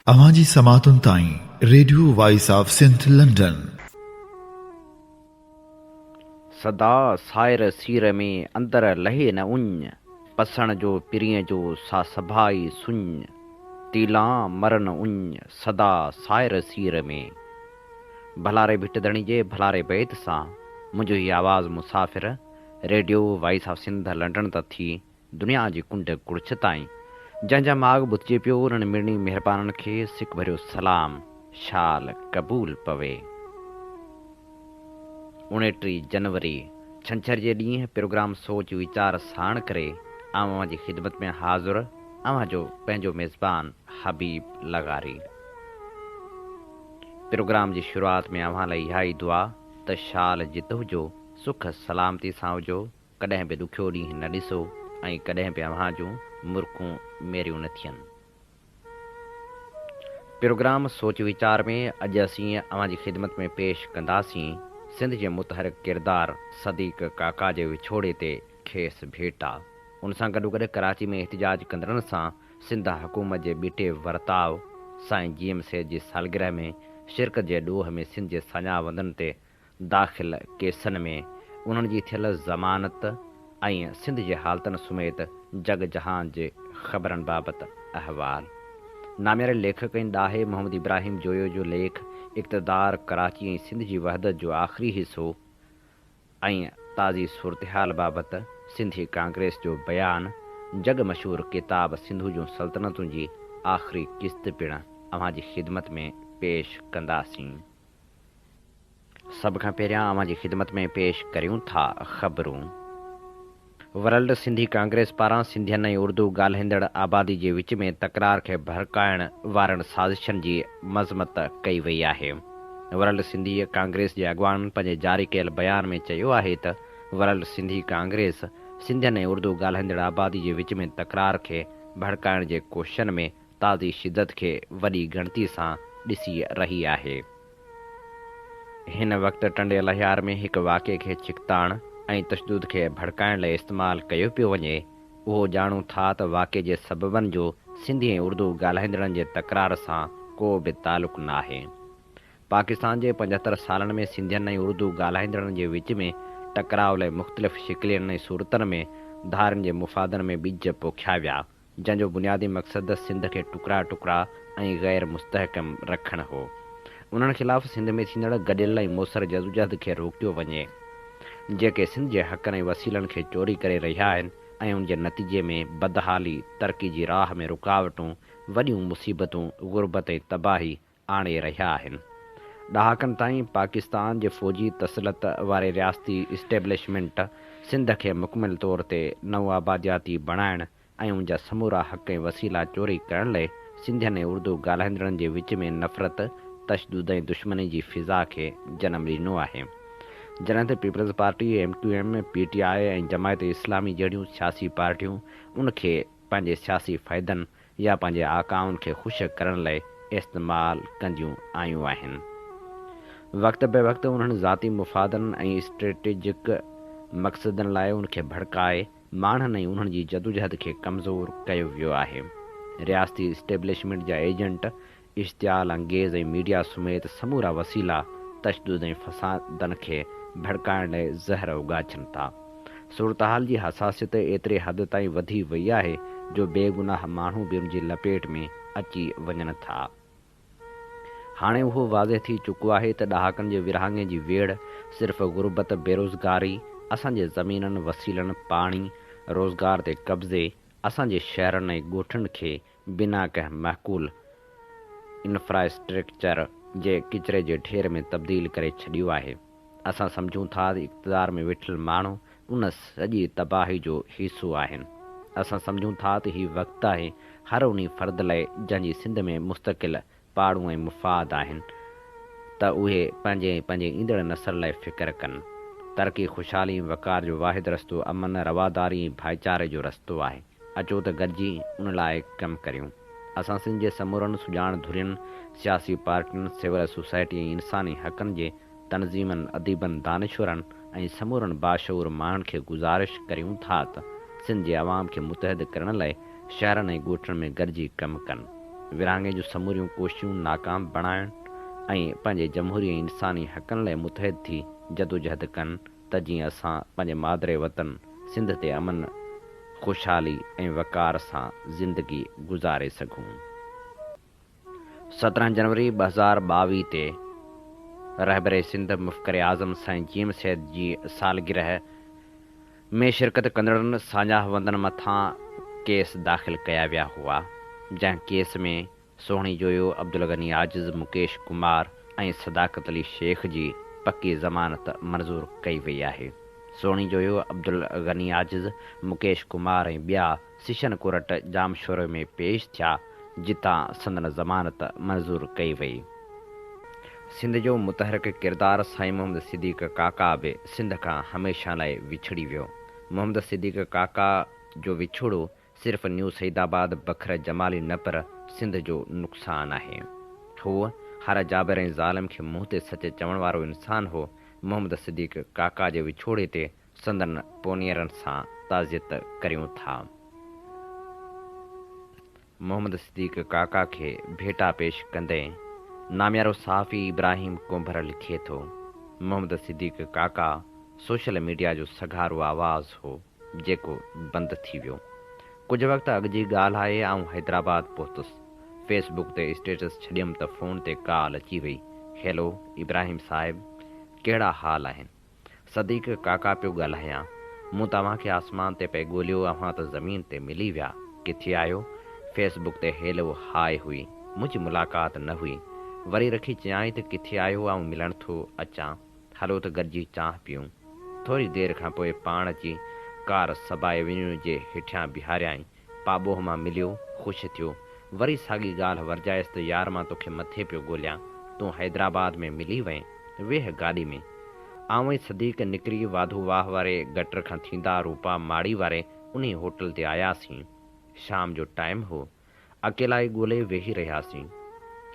اوهان جي سماعتن تائين radio voice of Sindh London. سدا سائر سير ۾ اندر لهي نه اڃ، پسڻ جو پرينء جو سا سڀائي سڃ، تيلان مرن اڃ، سدا سائر سير ۾. ڀلاري ڀٽ ڌڻي جي ڀلاري بيت سان منهنجو هي آواز مسافر radio voice of Sindh London تان ٿي دنيا جي ڪنڊ ڪڙڇ تائين جنهن جا ماڳ ٻڌجي پيو انهن مڙني مهربانن کي سڪ ڀريو سلام شال قبول پوي. اڻيٽيهه جنوري ڇنڇر جي ڏينهن پروگرام سوچ ويچار ساڻ ڪري آئون اوهان جي خدمت ۾ حاضر اوهان جو پنهنجو ميزبان حبيب لغاري. پروگرام جي شروعات ۾ اوهان لاء اها ئي دعا ته شال جت هجو سک سلامتي سان هجو ڪڏهن به ڏکيو ڏينهن نه ڏسو ۽ ڪڏهن به اوهان جون مرڪون ميريون نه ٿين. پروگرام سوچ ويچار ۾ اڄ اسين اوهان جي خدمت ۾ پيش ڪنداسين سنڌ جي متحرڪ ڪردار صديق ڪاڪا جي وڇوڙي تي کيس ڀيٽا. ان سان گڏوگڏ ڪراچي ۾ احتجاج ڪندڙن سان سنڌ حڪومت جي ٻٽي ورتاء، سائين جي ايم سيد جي سالگرهه ۾ شرڪت جي ڏوهه ۾ سنڌ جي ساڃاهه وندن تي داخل ڪيسن ۾ انهن جي ٿيل ضمانت ۽ سنڌ جي حالتن سميت جڳ جهان جي خبرن بابت احوال. نامياري ليکڪ ۽ ڏاهي محمد ابراهيم جويو جو ليک اقتدار ڪراچي ۽ سنڌ جي وحدت جو آخري حصو ۽ تازي صورتحال بابت سنڌي ڪانگريس جو بيان جڳ مشهور ڪتاب سنڌو جون سلطنتون جي آخري قسط پڻ اوهان جي خدمت ۾ پيش ڪنداسين. سڀ کان پهريان اوهان جي خدمت ۾ پيش ڪريون ٿا خبرون. ورلڊ سنڌي ڪانگريس پاران سنڌين ۽ اردو ڳالهائيندڙ آبادي جي وچ ۾ تڪرار کي ڀڙڪائڻ وارن سازشن جي مذمت ڪئي وئي آهي. ورلڊ سنڌي ڪانگريس جي اڳواڻن پنهنجي جاري ڪيل بيان ۾ چيو آهي ته ورلڊ سنڌي ڪانگريس سنڌين ۽ اردو ڳالهائيندڙ آبادي جي وچ ۾ تڪرار کي ڀڙڪائڻ جي ڪوششن ۾ تازي شدت کي وڏي ڳڻتي سان ڏسي رهي آهي. هن وقت ٽنڊي الهيار ۾ هڪ واقعي کي ڇڪتاڻ ۽ تشدد کي ڀڙڪائڻ لئه استعمال ڪيو پيو وڃي. اهو ڄاڻون ٿا ته واقعي جي سببن جو سنڌي ۽ اردو ڳالهائيندڙن جي تڪرار سان ڪو به تعلق ناهي. پاڪستان جي 75 سالن ۾ سنڌين ۽ اردو ڳالهائيندڙن جي وچ ۾ ٽڪراء لئه مختلف شڪلين ۽ صورتن ۾ ڌارين جي مفادن ۾ ٻج پوکيا ويا. جنهن جو بنيادي مقصد سنڌ کي ٽڪرا ٽڪرا ۽ غير مستحڪم رکڻ هو. انهن خلاف سنڌ ۾ ٿيندڙ گڏيل ۽ موثر جدوجهد کي روڪيو وڃي، جيڪي سنڌ جي حقن ۽ وسيلن کي چوري ڪري رهيا آهن ۽ ان جي نتيجي ۾ بدحالي، ترقي جي راهه ۾ رڪاوٽون، وڏيون مصيبتون، غربت ۽ تباهي آڻي رهيا آهن. ڏهاڪن تائين پاڪستان جي فوجي تسلط واري رياستي اسٽيبلشمينٽ سنڌ کي مڪمل طور تي نوآبادياتي بڻائڻ ۽ ان جا سمورا حق ۽ وسيلا چوري ڪرڻ لئه سنڌين ۽ اردو ڳالهائيندڙن جي وچ ۾ نفرت، تشدد ۽ دشمني جي فضا کي جنم ڏنو آهي. جڏهن ته peoples party, M Q M, P T I ۽ Jamaat Islami جهڙيون سياسي پارٽيون ان کي پنهنجي سياسي فائدن يا پنهنجي آقائن کي خوش ڪرڻ لئه استعمال ڪنديون آيون آهن. وقت به وقت انهن ذاتي مفادن ۽ اسٽريٽجڪ مقصدن لاء ان کي ڀڙڪائي ماڻهن ۽ انهن جي جدوجهد کي ڪمزور ڪيو ويو آهي. رياستي اسٽيبلشمينٽ جا ايجنٽ اشتعال انگيز ۽ ميڊيا سميت سمورا وسيلا تشدد ۽ فسادن کي ڀڙڪائڻ لاء زهر اوڳاڇن ٿا. صورتحال جي حساسيت ايتري حد تائين وڌي وئي آهي جو بيگناهه ماڻهو به ان جي لپيٽ ۾ اچي وڃن ٿا. هاڻي اهو واضح ٿي چڪو آهي ته ڏهاڪن جي ورهاڱي جي ويڙهه صرف غربت، بيروزگاري، اسان جي زمينن، وسيلن، پاڻي، روزگار تي قبضي، اسان جي شهرن ۽ ڳوٺن کي بنا ڪنهن معقول انفراسٽرڪچر جي ڪچري جي ڍير ۾ تبديل ڪري ڇڏيو آهي. اسان سمجهون ٿا ته اقتدار ۾ ويٺل ماڻهو ان سڄي تباهي جو حصو آهن. اسان سمجهون ٿا ته هي وقت آهي هر انهي فرد لئه جنهن جي سنڌ ۾ مستقل پاڙون ۽ مفاد آهن ته اهي پنهنجي ۽ پنهنجي ايندڙ نسل لاء فڪر ڪن. ترقي، خوشحالي ۽ وقار جو واحد رستو امن، رواداري ۽ ڀائيچاري جو رستو آهي. اچو ته گڏجي ان لاء ڪم ڪريون. اسان سنڌ جي سمورن سڄاڻ ڌرين، سياسي پارٽين، سول سوسائٽي ۽ انساني حقن جي تنظيمن، اديبن، دانشورن ۽ سمورن باشعور ماڻهن کي گذارش ڪريون ٿا ته سنڌ جي عوام کي متحد ڪرڻ لاء شهرن ۽ ڳوٺن ۾ گڏجي ڪم ڪن. ورهاڱي جون سموريون ڪوششون ناڪام بڻائڻ ۽ پنهنجي جمهوري ۽ انساني حقن لاء متحد ٿي جدوجهد ڪن ته جيئن اسان پنهنجي مادر وطن سنڌ تي امن، خوشحالي ۽ وقار سان زندگي گذاري سگهون. 17 جنوري 2022 تي رهبر سنڌ مفڪر اعظم سائين جي ايم سيد جي سالگرهه ۾ شرڪت ڪندڙن ساڃاهه وندن مٿان ڪيس داخل ڪيا ويا هئا، جنهن ڪيس ۾ سهڻي جويو، عبدالغني عاجز، مڪيش ڪمار ۽ صداقت علي شيخ جي پڪي ضمانت منظور ڪئي وئي آهي. سهڻي جويو، عبدالغني عاجز، مڪيش ڪمار ۽ ٻيا سيشن ڪورٽ ڄامشوري ۾ پيش ٿيا، جتان سندن ضمانت منظور ڪئي وئي. سنڌ جو متحرڪ ڪردار سائين محمد صديق ڪاڪا به سنڌ کان هميشه لاء وڇڙي ويو. محمد صديق ڪاڪا جو وڇوڙو صرف نيو سعيد آباد، بکر، جمالي نه پر سنڌ جو نقصان آهي. هو هر جابر ۽ ظالم کي منهن تي سچ چوڻ وارو انسان هو. محمد صديق ڪاڪا جي وڇوڙي تي سندن پونيئرن سان تعزيت ڪريون ٿا. محمد صديق ڪاڪا کي ڀيٽا پيش ڪندي ناميارو صحافي ابراهيم ڪنڀر لکي ٿو، محمد صديق ڪاڪا سوشل ميڊيا جو سگهارو آواز هو، جيڪو بند ٿي ويو. ڪجهه وقت اڳ جي ڳالهه آهي، آئون حيدرآباد پهتس. فيس بڪ تي اسٽيٽس ڇڏيم ته فون تي ڪال اچي وئي، هيلو ابراهيم صاحب، ڪهڙا حال آهن؟ صديق ڪاڪا پيو ڳالهايان. مون توهان کي آسمان تي پئي ڳوليو اوهان ته زمين تي ملي ويا. ڪٿي آهيو؟ فيس بڪ تي هيلو هاء هئي. منهنجي ملاقات نه هئي. وري رکي چيائين ته ڪٿي آهيو آئون ملڻ ٿو اچان. هلو ته گڏجي چانهه پيئون. ٿوري دير کان پوء پاڻ اچي ڪار صبا ايونيو جي هيٺيان بيهاريائين. پاٻوهه مان مليو، خوش ٿيو. وري ساڳي ڳالهه ورجايس ته يار مان توکي مٿي پيو ڳوليان، تون حيدرآباد ۾ ملي وئين، ويهه گاڏي ۾. آئون ۽ صديق نڪري واڌو واهه واري گٽر کان ٿيندا روپا ماڙي واري انهي هوٽل تي آياسين. شام جو ٽائيم هو. اڪيلائي ڳولي ويهي رهياسين.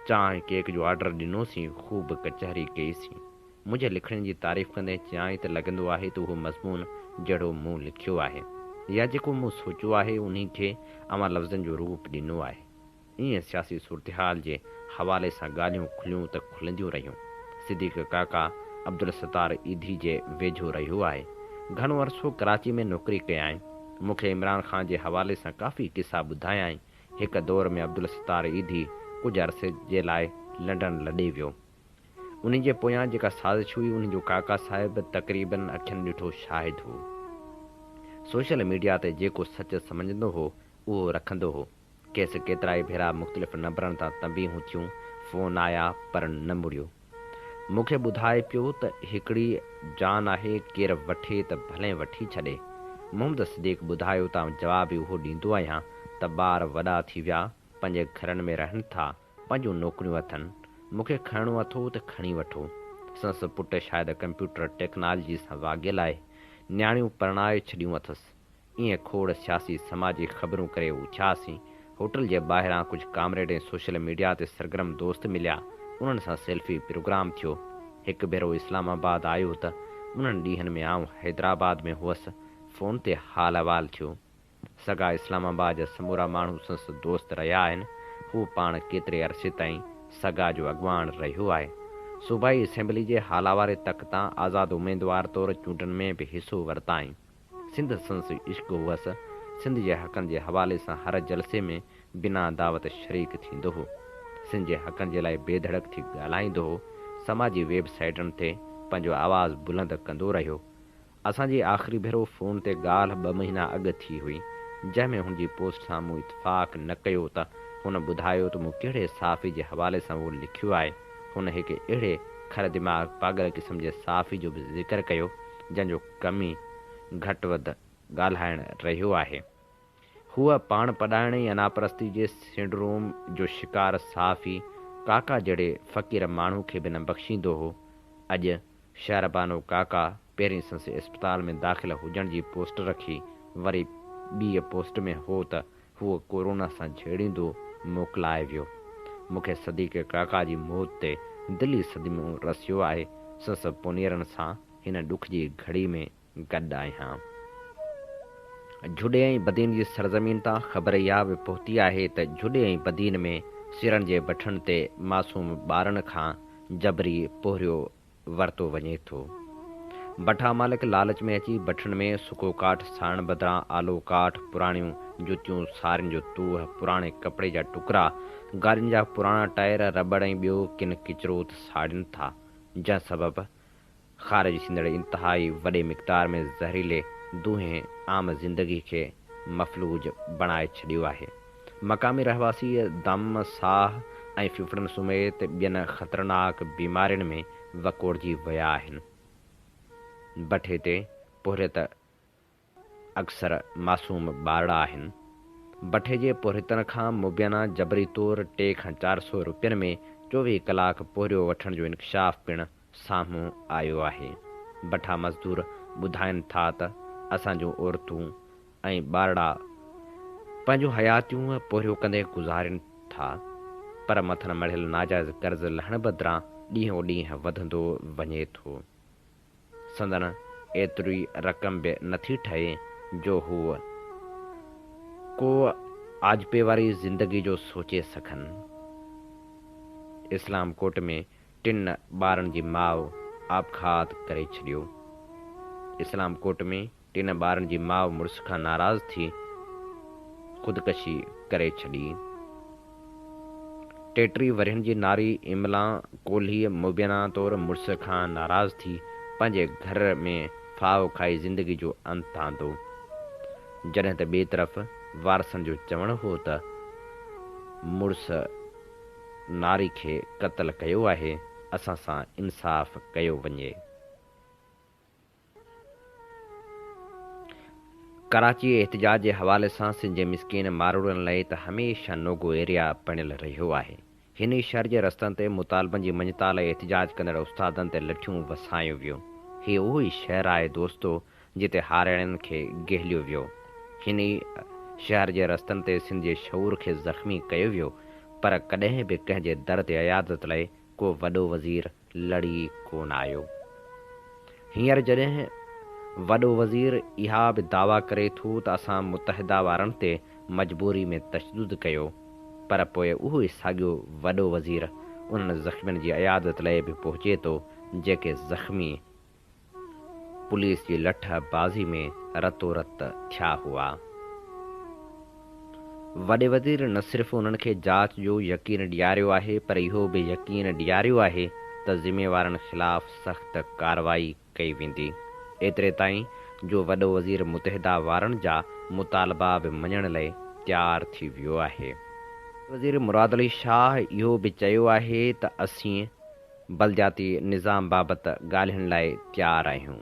چانهه ۽ ڪيڪ جو آرڊر ڏنوسين، خوب ڪچهري ڪئيسين. منهنجي لکڻين جي تعريف ڪندي چيائين ته لڳندو آهي ته اهو مضمون جهڙو مون لکيو آهي يا جيڪو مون سوچيو آهي انهي کي اوهان لفظن جو روپ ڏنو آهي. ائين سياسي صورتحال جي حوالي سان ڳالهيون کليون ته کلنديون رهيون. صديق ڪاڪا عبدالستار ايڌي جي ويجهو رهيو آهي. گهڻو عرصو ڪراچي ۾ نوڪري ڪيائين. مون کي عمران خان جي حوالي سان ڪافي قصا ٻڌايائين. هڪ دور ۾ عبدالستار ايڌي ڪجهه عرصي جي لاء لنڊن لڏي ويو. انهي جي پويان جيڪا سازش هئي انهي جو ڪاڪا صاحب تقريبن اکين ڏٺو شاهد هو. سوشل ميڊيا تي جيڪو سچ سمجهندو هو اهو رکندو هو. کيس ڪيترائي ڀيرا مختلف نمبرن تان تنبيهون ٿيون، فون آيا پر نه مڙيو. مون کي ٻڌائي پيو ته هڪڙي جان آهي ڪير وٺي ته ڀلين وٺي ڇڏي. محمد صديق ٻڌايو ته آئون جواب اهو ڏيندو آهيان ته ٻار وڏا ٿي ويا، پنهنجي گهرن ۾ رهن ٿا، پنهنجون نوڪريون اٿن، مون کي کڻڻو اٿو ته کڻي وٺو. سندس پٽ شايد ڪمپيوٽر ٽيڪنالجي سان واڳيل آهي. نياڻيون پرڻائي ڇڏيون اٿس. ائين کوڙ سياسي سماجي خبرون ڪري اٿياسين. هوٽل جي ٻاهران ڪجهه ڪامريڊ ۽ سوشل ميڊيا تي سرگرم دوست مليا. انهن سان سيلفي پروگرام ٿيو. هڪ ڀيرو اسلام آباد آيو ته انهن ڏينهن ۾ آئون حيدرآباد ۾ هئس. فون تي حال احوال ٿيو. سگا اسلام آباد جا سمورا ماڻهو سندس دوست رهيا آهن. هو پاڻ ڪيتري عرصي تائين سگا جو اڳواڻ رهيو آهي. صوبائي اسيمبلي جي هالا واري تڪ تان آزاد اميدوار طور چونڊن ۾ به حصو ورتائين. سنڌ سندس عشق هئس. سنڌ جي حقن جي حوالي سان هر جلسي ۾ بنا دعوت شريڪ ٿيندو هو. سنڌ جي حقن جي لاء بي ڌڙڪ ٿي ڳالهائيندو هو. سماجي ويب سائيٽن تي پنهنجو آواز بلند ڪندو رهيو. اسان جي آخري ڀيرو فون تي ڳالهه ٻه مهينا اڳ ٿي هئي، جنهن ۾ هن جي پوسٽ سان مون اتفاق نه ڪيو ته هن ٻڌايو ته مون ڪهڙي صحافي جي حوالي سان اهو لکيو آهي. هن هڪ اهڙي کر دماغ پاڳل قسم جي صحافي جو به ذڪر ڪيو، جنهن جو ڪم ئي گهٽ وڌ ڳالهائڻ رهيو آهي. هوء پاڻ پڏائڻ ۽ اناپرستي جي سنڊروم جو شڪار صحافي ڪاڪا جهڙي فقير ماڻهو کي به نه بخشيندو هو. اڄ شهربانو ڪاڪا پهرين سندس اسپتال ۾ داخل هجڻ جي پوسٽ رکي وري ٻيء پوسٽ ۾ هو ته هوء ڪورونا سان جهيڙيندو موڪلائي ويو. مون کي صديق ڪاڪا جي موت تي دلي صدمو رسيو آهي. سندس پونيئرن سان هن ڏک جي گهڙي ۾ گڏ آهيان. جهڏي ۽ بدين جي سرزمين تان خبر اها به پهتي آهي ته جهڏي ۽ بدين ۾ سرن جي بٺن تي معصوم ٻارن کان جبري پورهيو ورتو وڃي ٿو. بٺا مالڪ لالچ ۾ اچي بٺن ۾ سڪو ڪاٺ ساڙڻ بدران آلو ڪاٺ، پراڻيون جتيون، سارين جو توهه، پراڻي ڪپڙي جا ٽڪرا، گاڏين جا پراڻا ٽائر، رٻڙ ۽ ٻيو ڪن ڪچرو ته ساڙين ٿا، جنهن سبب خارج ٿيندڙ انتهائي وڏي مقدار ۾ زهريلي دونهين عام زندگي کي مفلوج بڻائي ڇڏيو آهي. مقامي رهواسي دم، ساهه ۽ ڦڦڙن سميت ٻين خطرناڪ بيمارين ۾ وڪوڙجي ويا آهن. بٺي تي پورهيت اڪثر معصوم ٻارڙا آهن. بٺي جي پورهيتن کان مبينا جبري طور 3 کان 400 روپين ۾ 24 ڪلاڪ پورهيو وٺڻ جو انڪشاف پڻ سامهون آيو آهي. بٺا مزدور ٻڌائين ٿا ته اسان جون عورتون ۽ ٻارڙا پنهنجون حياتيون پورهيو ڪندي گذارين ٿا، پر مٿن مڙهيل ناجائز قرض لهڻ بدران ڏينهون ڏينهن وڌندو وڃي ٿو. سندن ايتري رقم به نٿي ٺهي جو هو ڪو آجپي واري زندگي جو سوچي سگهن. اسلام ڪوٽ ۾ ٽن ٻارن جي ماء آپگهات ڪري ڇڏيو. اسلام ڪوٽ ۾ ٽن ٻارن جي ماء مڙس کان ناراض ٿي خودڪشي ڪري ڇڏي. 33 ورهين جي ناري املان ڪولهي مبينا طور مڙس کان ناراض ٿي پنهنجي گهر ۾ ڦاهو کائي زندگي جو انت آندو. جڏهن ته ٻئي طرف وارثن جو چوڻ هو ته مڙس ناري کي قتل ڪيو آهي، اسان سان انصاف ڪيو وڃي. ڪراچي احتجاج جي حوالي سان سنڌ جي مسڪين ماروئڙن لئي ته هميشه نوگو ايريا بڻيل رهيو آهي. هن ئي شهر جي رستن تي مطالبن جي مڃتا لئي احتجاج ڪندڙ استادن تي لٺيون وسايون ويون. هي اهو ئي شهر آهي دوستو جتي هارياڻين کي گهليو ويو. هن ئي شهر جي رستن تي سنڌ جي شعور کي زخمي ڪيو ويو پر ڪڏهن به ڪنهن جي در تي عيادت لئي ڪو وڏو وزير لڙي ڪونه آيو. هينئر جڏهن وڏو وزير اها به دعويٰ ڪري ٿو ته اسان متحده وارن تي مجبوري ۾ تشدد ڪيو پر پوء اهو ئي ساڳيو وڏو وزير انهن زخمين جي عيادت لئي به پهچي ٿو جيڪي زخمي پوليس جي لٺ بازي ۾ رتو رت ٿيا هئا. وڏي وزير نه صرف انهن کي جاچ جو يقين ڏياريو آهي پر اهو به يقين ڏياريو آهي ته ذميوارن خلاف سخت ڪارروائي ڪئي ويندي. ايتري تائين جو وڏو وزير متحده وارن جا مطالبا به مڃڻ لئي تيار ٿي ويو آهي. وزير مراد علي شاهه اهو به چيو آهي ته اسين بلدياتي نظام بابت ڳالهين لاء تيار آهيون.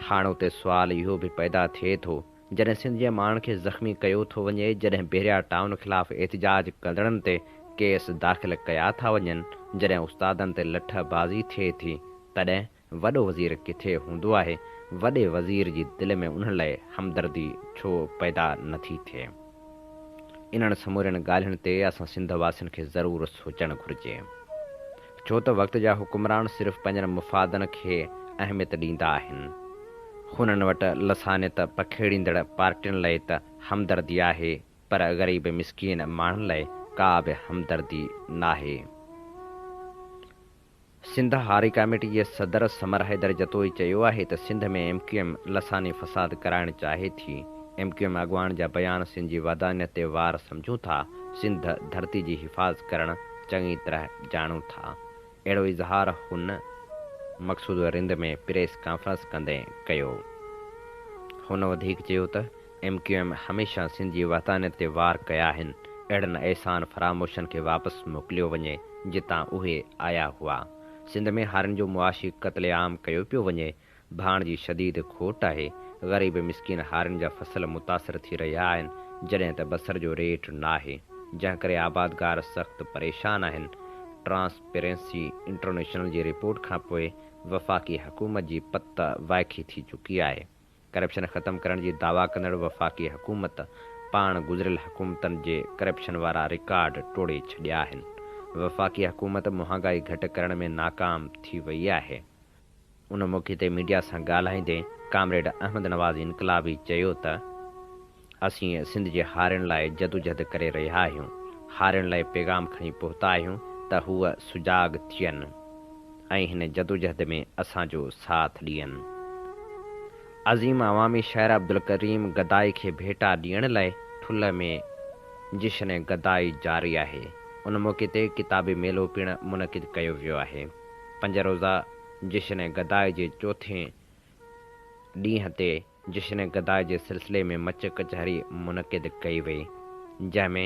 هاڻ اتي سوال اهو به پيدا ٿئي ٿو، جڏهن سنڌ جي ماڻهن کي زخمي ڪيو ٿو وڃي، جڏهن بحريا ٽائون خلاف احتجاج ڪندڙن تي ڪيس داخل ڪيا ٿا وڃن، جڏهن استادن تي لٺ بازي ٿئي ٿي، تڏهن وڏو وزير ڪٿي هوندو آهي؟ وڏي وزير جي دل ۾ انهن لاء همدردي ڇو پيدا نٿي ٿئي؟ انهن سمورين ڳالهين تي اسان سنڌ واسين کي ضرور سوچڻ گهرجي. ڇو ته وقت جا حڪمران صرف پنهنجن مفادن کي اهميت ڏيندا آهن. هنن وٽ لسانيت پکيڙيندڙ پارٽين لاء ته همدردي آهي پر غريب مسڪين ماڻهن لاء ڪا به همدردي ناهي. سنڌ هاري ڪاميٽي جي صدر ثمر حيدر جتوئي چيو آهي ته سنڌ ۾ ايم ڪيو ايم لساني فساد ڪرائڻ چاهي ٿي، ايم ڪيو ايم اڳواڻ جا بيان سنڌ جي وحدانيت تي وار سمجهون ٿا، سنڌ ڌرتي جي حفاظت ڪرڻ چڱي طرح ڄاڻون ٿا. اهڙو اظهار هن مقصود رند ۾ پريس ڪانفرنس ڪندي ڪيو. هن وڌيڪ چيو ته ايم ڪيو ايم هميشه سنڌ جي وحدانيت تي وار ڪيا آهن، اهڙن احسان فراموشن کي واپس موڪليو وڃي جتان اهي آيا هئا. سنڌ ۾ هارين جو معاشي قتل عام ڪيو پيو وڃي، ڀاڻ جي شديد کوٽ آهي، غريب مسڪين هارين جا فصل متاثر ٿي رهيا آهن، جڏهن ته بصر جو ريٽ ناهي، جنهن ڪري آبادگار سخت پريشان آهن، ٽرانسپيرنسي انٽرنيشنل جي رپورٽ کانپوء وفاقي حڪومت جي پت وائکي ٿي چڪي آهي. ڪرپشن ختم ڪرڻ جي دعويٰ ڪندڙ وفاقي حڪومت پاڻ گذريل حڪومتن جي ڪرپشن وارا رڪارڊ ٽوڙي ڇڏيا آهن. وفاقي حڪومت مهانگائي گهٽ ڪرڻ ۾ ناڪام ٿي وئي آهي. ان موقعي تي ميڊيا سان ڳالهائيندي ڪامريڊ احمد نواز انقلابي چيو ته اسين سنڌ جي هارين لاء جدوجهد ڪري رهيا آهيون. هارين لاء پيغام کڻي پهتا آهيون ته هو سجاڳ ٿين ۽ هن جدوجهد ۾ اسان جو ساٿ ڏين. عظيم عوامي شاعر عبدالڪريم گدائي کي ڀيٽا ڏيڻ لاء ٺلهه ۾ جشن گدائي جاري آهي. ان موقعي تي ڪتابي ميلو پڻ منعقد ڪيو ويو آهي. پنج روزه جشن گدائي جي چوٿين ڏينهن تي جشن گدائي جي سلسلي ۾ مچ ڪچهري منعقد ڪئي وئي، جنهن ۾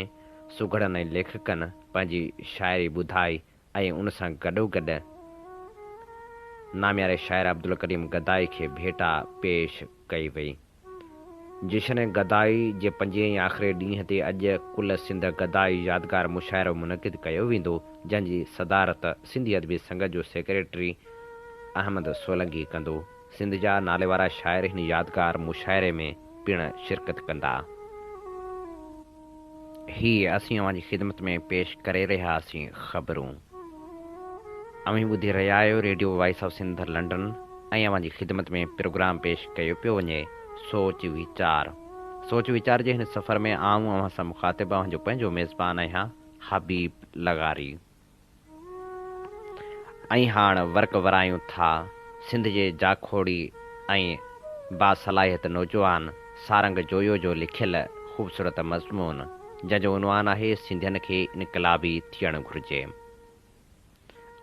سگهڙن ۽ ليکڪن پنهنجي شاعري ٻڌائي ۽ ان سان گڏوگڏ نامياري شاعر عبدالڪريم گدائي کي ڀيٽا پيش ڪئي وئي. جشن گدائي جي پنجين ۽ آخري ڏينهن تي اڄ ڪل سنڌ گدائي يادگار مشاعرو منعقد ڪيو ويندو، جنهن جي صدارت سنڌي ادبي سنگت جو سيڪريٽري احمد سولنگي ڪندو. سنڌ جا ناليوارا شاعر هن يادگار مشاعري ۾ پڻ شرڪت ڪندا. هي اسين اوهان جي خدمت ۾ پيش ڪري رهيا هئاسين خبرون. اوهين ٻڌي رهيا آهيو radio voice of Sindh London ۽ اوهان جي خدمت ۾ پروگرام پيش ڪيو پيو وڃي سوچ ويچار. سوچ ويچار جي هن سفر ۾ آئون اوهان سان مخاطب اوهان جو پنهنجو ميزبان آهيان حبيب لغاري. ۽ هاڻ ورق ورايون ٿا سنڌ جي جاکوڙي ۽ باصلاحيت نوجوان سارنگ جويو جو لکيل خوبصورت مضمون جنهن جو عنوان آهي سنڌين کي انقلابي ٿيڻ گهرجي.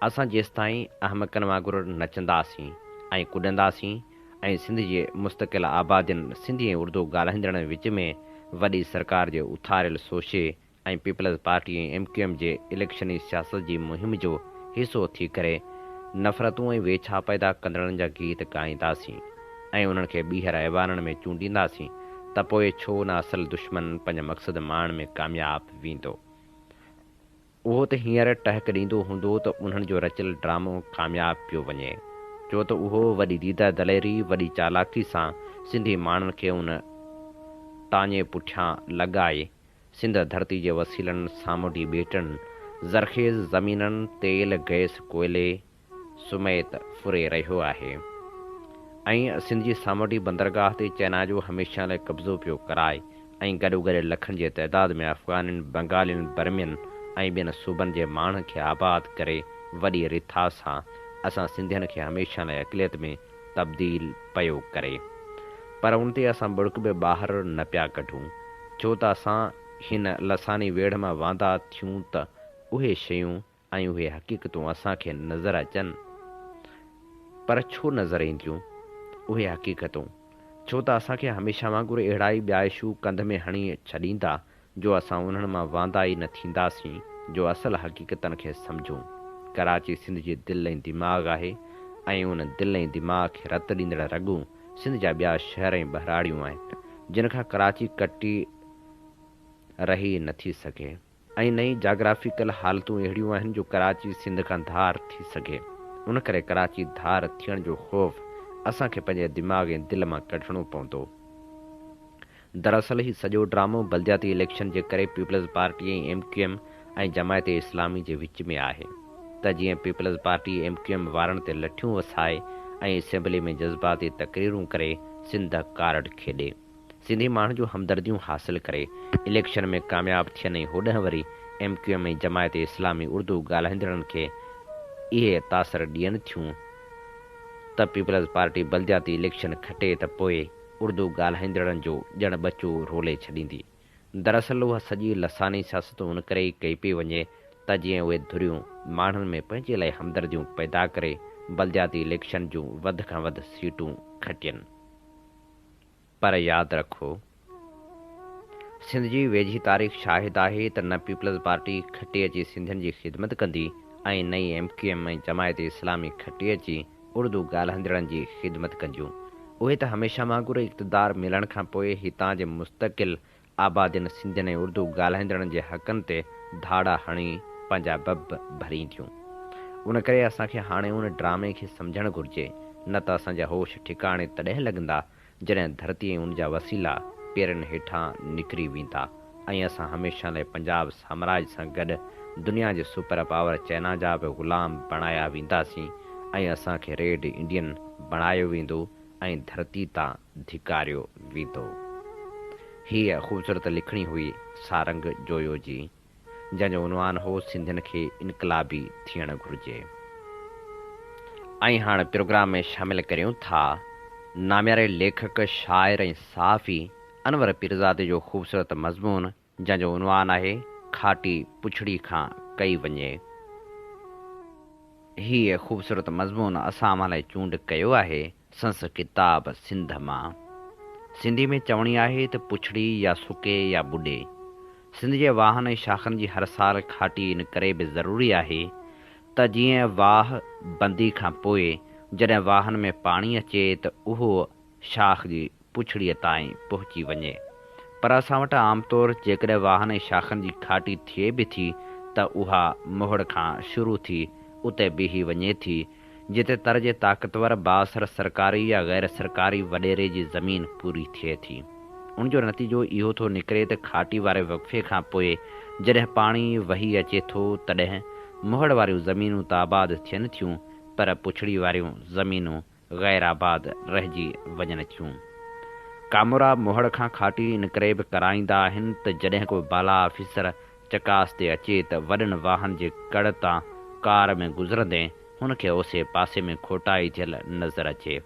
اسان جيستائين احمقن وانگر نچنداسين ۽ ڪڏنداسين ۽ سنڌ جي مستقل آبادين سنڌي ۽ اردو ڳالهائيندڙن وچ ۾ وڏي سرڪار جي اٿاريل sushi ۽ peoples party ۽ M Q M جي اليڪشني سياست جي مهم جو حصو ٿي ڪري نفرتون ۽ ويڇا پيدا ڪندڙن جا گيت ڳائينداسين ۽ انهن کي ٻيهر ايوانن ۾ چونڊينداسين ته پوء ڇو نه اصل دشمن پنهنجا مقصد ماڻڻ ۾ ڪامياب ويندو. اهو ته هينئر ٽهڪ ڏيندو هوندو ته انهن جو رچيل ڊرامو ڪامياب پيو وڃي ڇو ته اهو وڏي ديده دليري وڏي چالاڪي سان سنڌي ماڻهن کي ان تاڃي پٺيان لڳائي سنڌ ڌرتي جي وسيلن، سامونڊي ٻيٽن، زرخيز زمينن، تيل، گئس، ڪوئلي سميت ڦري رهيو آهي ۽ سنڌ جي سامونڊي بندرگاهه تي چينا جو هميشه لاء قبضو پيو ڪرائي ۽ گڏوگڏ لکن جي تعداد ۾ افغانين، بنگالين، برمين ۽ ٻين صوبن جي ماڻهن کي آباد ڪري وڏي رٿا سان اسان سنڌين کي هميشه لاء اقليت ۾ تبديل پيو ڪري پر ان تي اسان ٻڙڪ به ٻاهر نه پيا ڪڍون ڇو ته اسان هن لساني ويڙهه مان واندا ٿيون ته اهي شيون ۽ اهي حقيقتون اسان کي نظر اچن پر ڇو نظر اينديون اهي حقيقتون ڇو ته اسان کي هميشه وانگر اهڙا ئي ٻيا اشو ڪنڌ ۾ هڻي ڇڏيندا جو اسان انهن مان واندا ئي نه ٿينداسين جو اصل حقيقتن کي سمجهون. ڪراچي سنڌ جي دل ۽ دماغ آهي ۽ ان دل ۽ دماغ کي رت ڏيندڙ رڳون سنڌ جا ٻيا شهر ۽ ٻهراڙيون آهن جن کان ڪراچي ڪٽي رهي نه ٿي سگهي ۽ نه ئي جاگرافيڪل حالتون اهڙيون آهن جو ڪراچي سنڌ کان ڌار ٿي سگهي. ان ڪري ڪراچي ڌار ٿيڻ جو خوف اسان کي پنهنجي دماغ ۽ دل مان ڪڍڻو پوندو. دراصل هي سڄو ڊرامو بلدياتي اليڪشن جي ڪري peoples party ۽ M Q M ۽ Jamaat Islami جي وچ ۾ آهي ته جيئن peoples party M Q M وارن تي لٺيون وسائي ۽ اسيمبلي ۾ جذباتي تقريرون ڪري سنڌ ڪارڊ کيڏي سنڌي ماڻهن جون همدرديون حاصل ڪري اليڪشن ۾ ڪامياب ٿين ۽ هوڏنهن وري M Q M ۽ Jamaat Islami Urdu ڳالهائيندڙن کي اهي تاثر ڏين ٿيون ته پيپلز پارٽي بلدياتي اليڪشن کٽي ته پوء اردو ڳالهائيندڙن جو ڄڻ ٻچو رولي ڇڏيندي. دراصل اها سڄي لساني سياست ان ڪري ئي ڪئي پئي وڃي ته جيئن اهي ڌريون ماڻهن ۾ پنهنجي لاء همدرديون پيدا ڪري بلدياتي اليڪشن جون وڌ کان وڌ سيٽون کٽين. پر ياد رکو! سنڌ جي ويجهي تاريخ شاهد آهي ته نه پيپلز پارٽي کٽي اچي سنڌين جي خدمت ڪندي ۽ نه ئي M Q M ۽ Jamaat Islami کٽي اچي اردو ڳالهائيندڙن جي خدمت ڪنديون. اهي ته هميشه وانگر اقتدار ملڻ کان پوء هتان جي مستقل آبادين سنڌين ۽ اردو ڳالهائيندڙن جي حقن تي ڌاڙا هڻي پنهنجا بب ڀرينديون. ان ڪري اسان کي هاڻي ان ڊرامي کي سمجهڻ گهرجي نه ته اسان جا هوش ٺڪاڻي تڏهن لڳندا جڏهن ڌرتي ۽ ان جا وسيلا پيرن هيٺان نڪري ويندا ۽ اسان هميشه لاء پنجاب سامراج سان گڏ دنيا جي سپر پاور چينا جا به غلام بڻايا وينداسين ۽ اسان کي ريڊ انڊين بڻايو ويندو ۽ ڌرتي تان ڌڪاريو ويندو. هيء خوبصورت لکڻي هئي سارنگ جويو جي. جنهن جو عنوان هو سنڌين کي انقلابي ٿيڻ گهرجي. ۽ هاڻ پروگرام ۾ شامل ڪريون ٿا نامياري ليکڪ، شاعر ۽ صحافي انور پيرزادي جو خوبصورت مضمون جنهن جو عنوان آهي کاٽي پڇڙي کان ڪئي وڃي. هيء خوبصورت مضمون اسان اوهان لاء چونڊ ڪيو آهي سندس ڪتاب سنڌ مان. سنڌي ۾ چوڻي آهي ته پڇڙي يا سڪي يا ٻڏي. سنڌ جي واهن ۽ شاخن جي هر سال کاٽي ان ڪري به ضروري آهي ته جيئن واهه بندي کان پوء جڏهن واهن ۾ پاڻي اچي ته اهو شاخ جي پڇڙيء تائين پهچي وڃي. پر اسان وٽ عام طور جيڪڏهن واهن ۽ شاخن جي کاٽي ٿئي به ٿي ته اها مهڙ کان شروع ٿي اتي بيهي وڃي ٿي جتي تر جي طاقتور بااثر سرڪاري يا غير سرڪاري وڏيري جي زمين پوري ٿئي ٿي. ان جو نتيجو اهو ٿو نڪري ته کاٽي واري وقفي کان پوء جڏهن پاڻي وهي اچي ٿو تڏهن مهڙ واريون زمينون ته آباد ٿين ٿيون پر پڇڙي واريون زمينون غير آباد رهجي وڃن ٿيون. ڪامورا مهڙ کان کاٽي ان ڪري به ڪرائيندا آهن ته جڏهن ڪو بالا آفيسر چڪاس تي اچي ته وڏن واهن جي ڪڙ تان ڪار ۾ گذرندي هن کي اوسي پاسي ۾ کوٽائي ٿيل نظر اچي.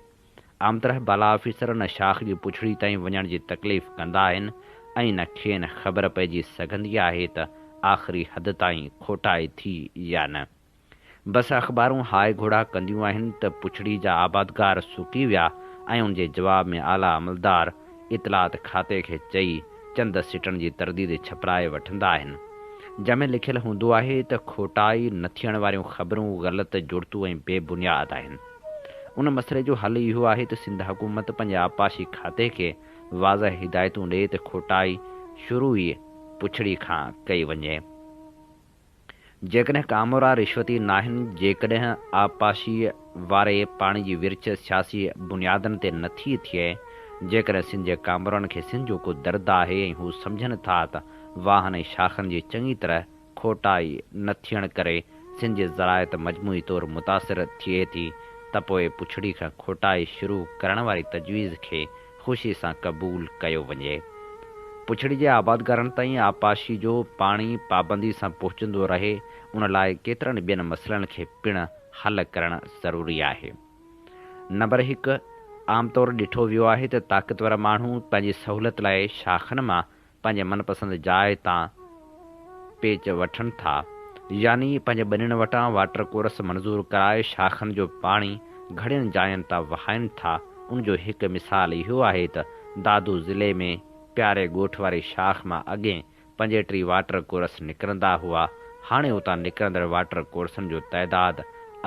عام طرح بالا آفيسر نه شاخ جي پڇڙي تائين وڃڻ جي تڪليف ڪندا آهن ۽ نه کين خبر پئجي سگهندي آهي ته آخري حد تائين کوٽائي ٿي يا نه. بس اخبارون هاء گهوڙا ڪنديون آهن ته پڇڙي جا آبادگار سڪي ويا ۽ ان جي جواب ۾ اعليٰ عملدار اطلاعات کاتي کي چئي چند سٽن جي ترديد ڇپرائي وٺندا آهن جنهن ۾ لکيل هوندو آهي ته کوٽائي نه ٿيڻ واريون خبرون غلط، جڙتو ۽ بي بنياد آهن. ان مسئلي جو حل اهو آهي ته سنڌ حڪومت پنهنجي آبپاشي کاتي کي واضح هدايتون ڏئي ته کوٽائي شروع ئي پڇڙي کان ڪئي وڃي. جيڪڏهن ڪامورا رشوتي ناهن، جيڪڏهن آبپاشي واري پاڻي جي ورڇ سياسي بنيادن تي نٿي ٿئي، جيڪڏهن سنڌ جي ڪامورن کي سنڌ جو ڪو درد آهي ۽ هو سمجهن ٿا ته واهن ۽ شاخن جي چڱي طرح کوٽائي نه ٿيڻ ڪري سنڌ جي زراعت مجموعي طور متاثر ٿئي ٿي ته پوء پڇڙي کان کوٽائي شروع ڪرڻ واري تجويز کي خوشي سان قبول ڪيو وڃي. پڇڙي جي آبادگارن تائين آبپاشي جو پاڻي پابندي سان پهچندو رهي ان لاء ڪيترن ٻين مسئلن کي پڻ حل ڪرڻ ضروري آهي. نمبر هڪ، عام طور ڏٺو ويو آهي ته طاقتور ماڻهو پنهنجي سهولت لاء شاخن مان پنهنجي من پسند جاء تان پيچ وٺن ٿا يعني پنهنجي ٻنين وٽان واٽر ڪورس منظور ڪرائي شاخن جو پاڻي گهڻين جاين تان وهائين ٿا ان جو هڪ مثال اهو آهي ته دادو ضلعي ۾ پياري ڳوٺ واري شاخ مان اڳين 35 واٽر ڪورس نڪرندا هئا هاڻي اتان نڪرندڙ واٽر ڪورسن جو تعداد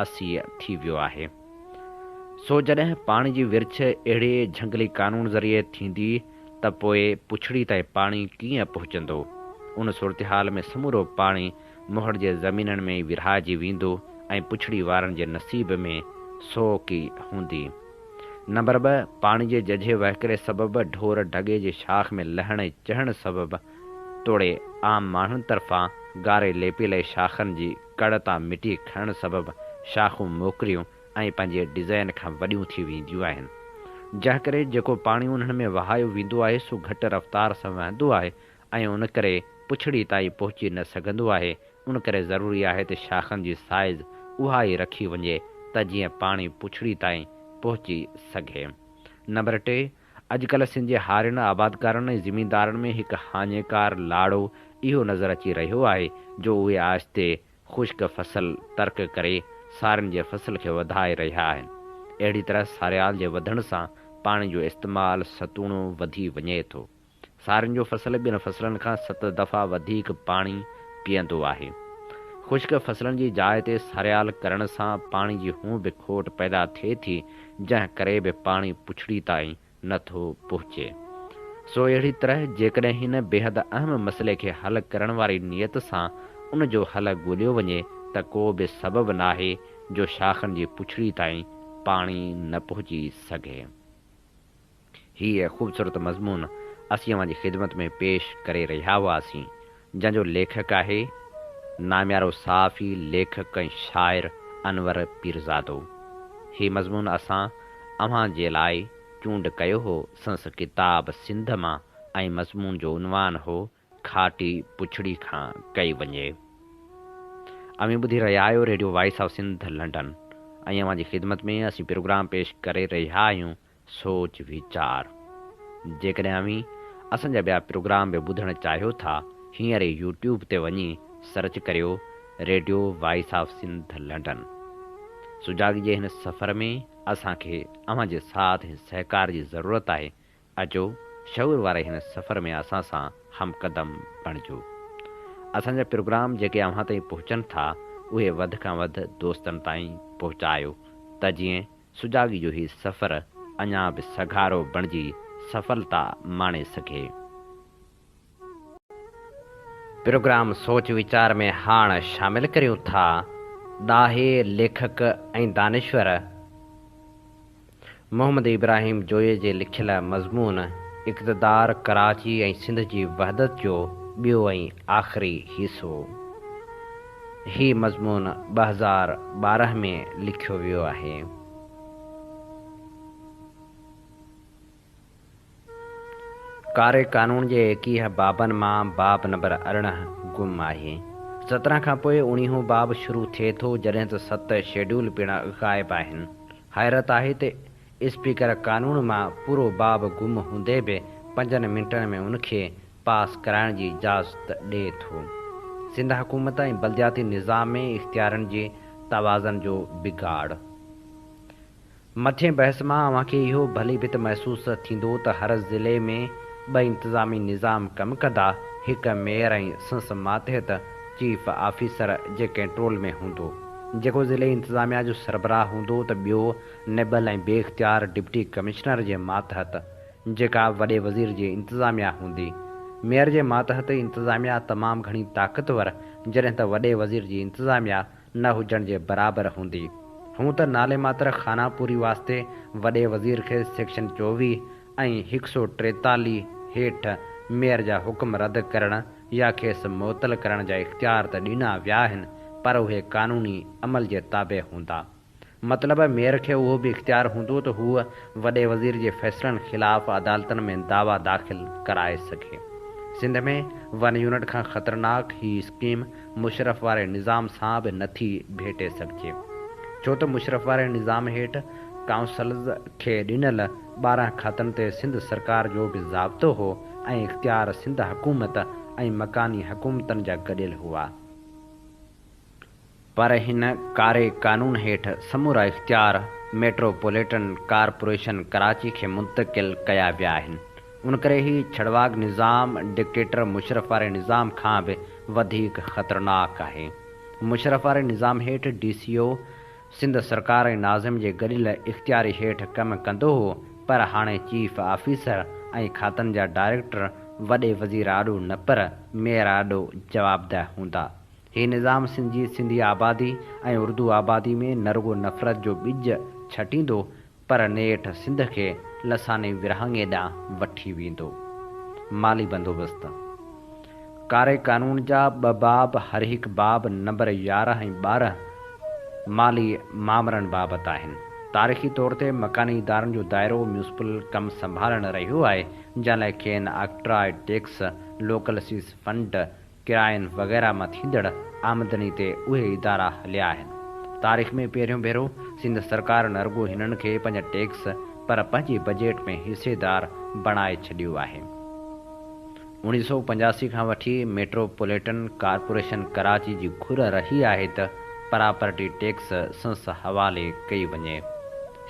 80 ٿي ويو آهي. سو جڏهن پاڻي جي ورڇ اهڙي جهنگلي قانون ذريعي ٿيندي ته پوء پڇڙي تائين پاڻي ڪيئن پهچندو؟ ان صورتحال ۾ سمورو پاڻي مهڙ جي زمينن ۾ ئي ورهائجي ويندو ۽ پڇڙي وارن جي نصيب ۾ سوڪ ئي هوندي. نمبر ٻه، پاڻي جي ججهي وهڪري سبب ڍور ڍڳي جي شاخ ۾ لهڻ ۽ چڙهڻ سبب توڙي عام ماڻهن طرفان گاري ليپي لئي شاخن جي ڪڙ تان مٽي کڻڻ سبب شاخون موڪريون ۽ پنهنجي ڊزائين کان وڏيون ٿي وينديون آهن. جنهن ڪري جيڪو پاڻي انهن ۾ وهايو ويندو آهي سو گهٽ رفتار سان وهندو آهي ۽ ان ڪري پڇڙي تائين پهچي نه سگهندو آهي ان ڪري ضروري آهي ته شاخن جي سائيز اها ئي رکي وڃي ته جيئن پاڻي پڇڙي تائين پهچي سگهي. نمبر ٽي، اڄڪلهه سنڌ جي هارين، آبادگارن ۽ زميندارن ۾ هڪ هاڃيڪار لاڙو اهو نظر اچي رهيو آهي جو اهي آهستي خشڪ فصل ترڪ ڪري سارين جي فصل کي وڌائي رهيا آهن. اهڙي طرح ساريال جي وڌڻ سان پاڻي جو استعمال ستوڻو وڌي وڃي ٿو. سارين جو فصل ٻين فصلن کان ست دفعا وڌيڪ پاڻي پيئندو آهي. خشڪ فصلن جي جاء تي ساريال ڪرڻ سان پاڻي جي هون به کوٽ پيدا ٿئي ٿي، جنهن ڪري به پاڻي پڇڙي تائين نه ٿو پهچي. سو اهڙي طرح جيڪڏهن هن بيحد اهم مسئلي کي حل ڪرڻ واري نيت سان ان جو حل ڳوليو وڃي ته ڪو به سبب ناهي جو شاخن جي پڇڙي تائين پاڻي نه پهچي سگهي. هيء خوبصورت مضمون اسين اوهان جي خدمت ۾ پيش ڪري رهيا هئاسين، جنهن جو ليکڪ آهي ناميارو صحافي، ليکڪ ۽ شاعر انور پيرزادو. هي مضمون اسان اوهان جي لاء چونڊ ڪيو هو سندس ڪتاب سنڌ مان ۽ مضمون جو عنوان هو. کاٽي پڇڙي کان ڪئي وڃي. اوهين ٻڌي رهيا آهيو radio voice of Sindh London ۽ اوهان جي خدمت ۾ اسين پروگرام پيش ڪري رهيا آهيون سوچ ويچار. جيڪڏهن اوهين اسان جا ٻيا پروگرام به ٻڌڻ چاهيو ٿا هينئر ئي يوٽيوب تي وڃي سرچ ڪريو radio voice of Sindh London. سجاڳي جي هن سفر ۾ اسان کي اوهان جي ساٿ ۽ سهڪار جي ضرورت آهي اچو شعور واري هن سفر ۾ اسان سان هم قدم بڻجو. اسان جا پروگرام جيڪي اوهان تائين پهچن ٿا اهي وڌ کان وڌ دوستن تائين پهچايو ته جيئن سجاڳي جو هي سفر اڃا به سگهارو بڻجي سڦلتا ماڻي سگهي. پروگرام سوچ ويچار ۾ هاڻ شامل ڪريون ٿا ڏاهي ليکڪ ۽ دانشور محمد ابراهيم جويي جي لکيل مضمون اقتدار ڪراچي ۽ سنڌ جي وحدت جو ٻيو ۽ آخري حصو. هي مضمون 2012 ۾ لکيو ويو آهي. ڪاري قانون جي 21 بابن مان باب نمبر 18 گم آهي. 17 کان پوء اڻيهون باب شروع ٿئي ٿو جڏهن ته ست شيڊول پڻ غائب آهن. حيرت آهي ته اسپيڪر قانون مان پورو باب گم هوندي به پنجن منٽن ۾ ان کي پاس ڪرائڻ جي اجازت ڏئي ٿو. سنڌ حڪومت ۽ بلدياتي نظام ۾ اختيارن جي توازن جو بگاڙ. مٿين بحث مان اوهان کي اهو ڀلي ڀت محسوس ٿيندو ته هر ضلعي ۾ ٻه انتظامي نظام ڪم ڪندا، هڪ ميئر ۽ سنس ماتحت چيف آفيسر جي ڪنٽرول ۾ هوندو، جيڪو ضلعي انتظاميا جو سربراهه هوندو ته ٻيو نٻل ۽ بي اختيار ڊپٽي ڪمشنر جي ماتحت، جيڪا وڏي وزير جي انتظاميا هوندي. ميئر جي ماتحت انتظاميا تمام گهڻي طاقتور، جڏهن ته وڏي وزير جي انتظاميا نه هجڻ جي برابر هوندي. هون ته نالي ماتر خانه پوري واسطي وڏي وزير کي سيڪشن 24 ۽ 143 هيٺ ميئر جا حڪم رد ڪرڻ يا کيس معطل ڪرڻ جا اختيار ته ڏنا ويا آهن پر اهي قانوني عمل جي تابع هوندا. مطلب ميئر کي اهو به اختيار هوندو ته هو وڏي وزير جي فيصلن خلاف عدالتن ۾ دعويٰ داخل ڪرائي سگهي. سنڌ ۾ ون يونٽ کان خطرناڪ هي اسڪيم مشرف واري نظام سان به نه ٿي ڀيٽي سگهجي. ڇو ته مشرف واري نظام هيٺ ڪائونسلز کي ڏنل 12 کاتن تي سنڌ سرڪار جو به ضابطو هو ۽ اختيار سنڌ حڪومت ۽ مڪاني حڪومتن جا گڏيل هئا. پر هن ڪاري قانون هيٺ سمورا اختيار ميٽروپوليٽن ڪارپوريشن ڪراچي کي منتقل ڪيا ويا آهن. ان ڪري هي ڇڙواڳ نظام ڊڪٽيٽر مشرف واري نظام کان به وڌيڪ خطرناڪ آهي. مشرف واري نظام هيٺ ڊي سي او سنڌ سرڪار ۽ ناظم جي گڏيل اختياري هيٺ ڪم ڪندو هو پر هاڻي چيف آفيسر ۽ کاتن جا ڊائريڪٽر وڏي وزير آڏو نه پر ميئر آڏو جوابده هوندا. هي نظام سنڌ جي سنڌي آبادي ۽ اردو آبادي ۾ نه رڳو نفرت جو ٻج ڇٽيندو پر نيٺ سنڌ کي لساني ورهاڱي ڏانهن وٺي ويندو. مالي بندوبست. ڪاري قانون جا ٻه باب هر هڪ باب نمبر 11 ۽ 12 مالي مامرن بابت آهن. تاريخي طور تي مڪاني ادارن جو دائرو ميونسپل ڪم سنڀالڻ رهيو آهي جنهن لاء کين آڪٽراء ٽيڪس، لوڪل سيس فنڊ، ڪراين وغيره مان ٿيندڙ آمدني تي اهي ادارا هليا آهن. تاريخ ۾ پهريون ڀيرو سنڌ سرڪار نه رڳو هنن کي پنهنجا ٽيڪس پر پنهنجي بجيٽ ۾ حصيدار بڻائي ڇڏيو آهي. 1985 کان وٺي ميٽروپوليٽن ڪارپوريشن ڪراچي جي گهر رهي آهي ته پراپرٽي ٽيڪس سنس حوالي ڪئي وڃي.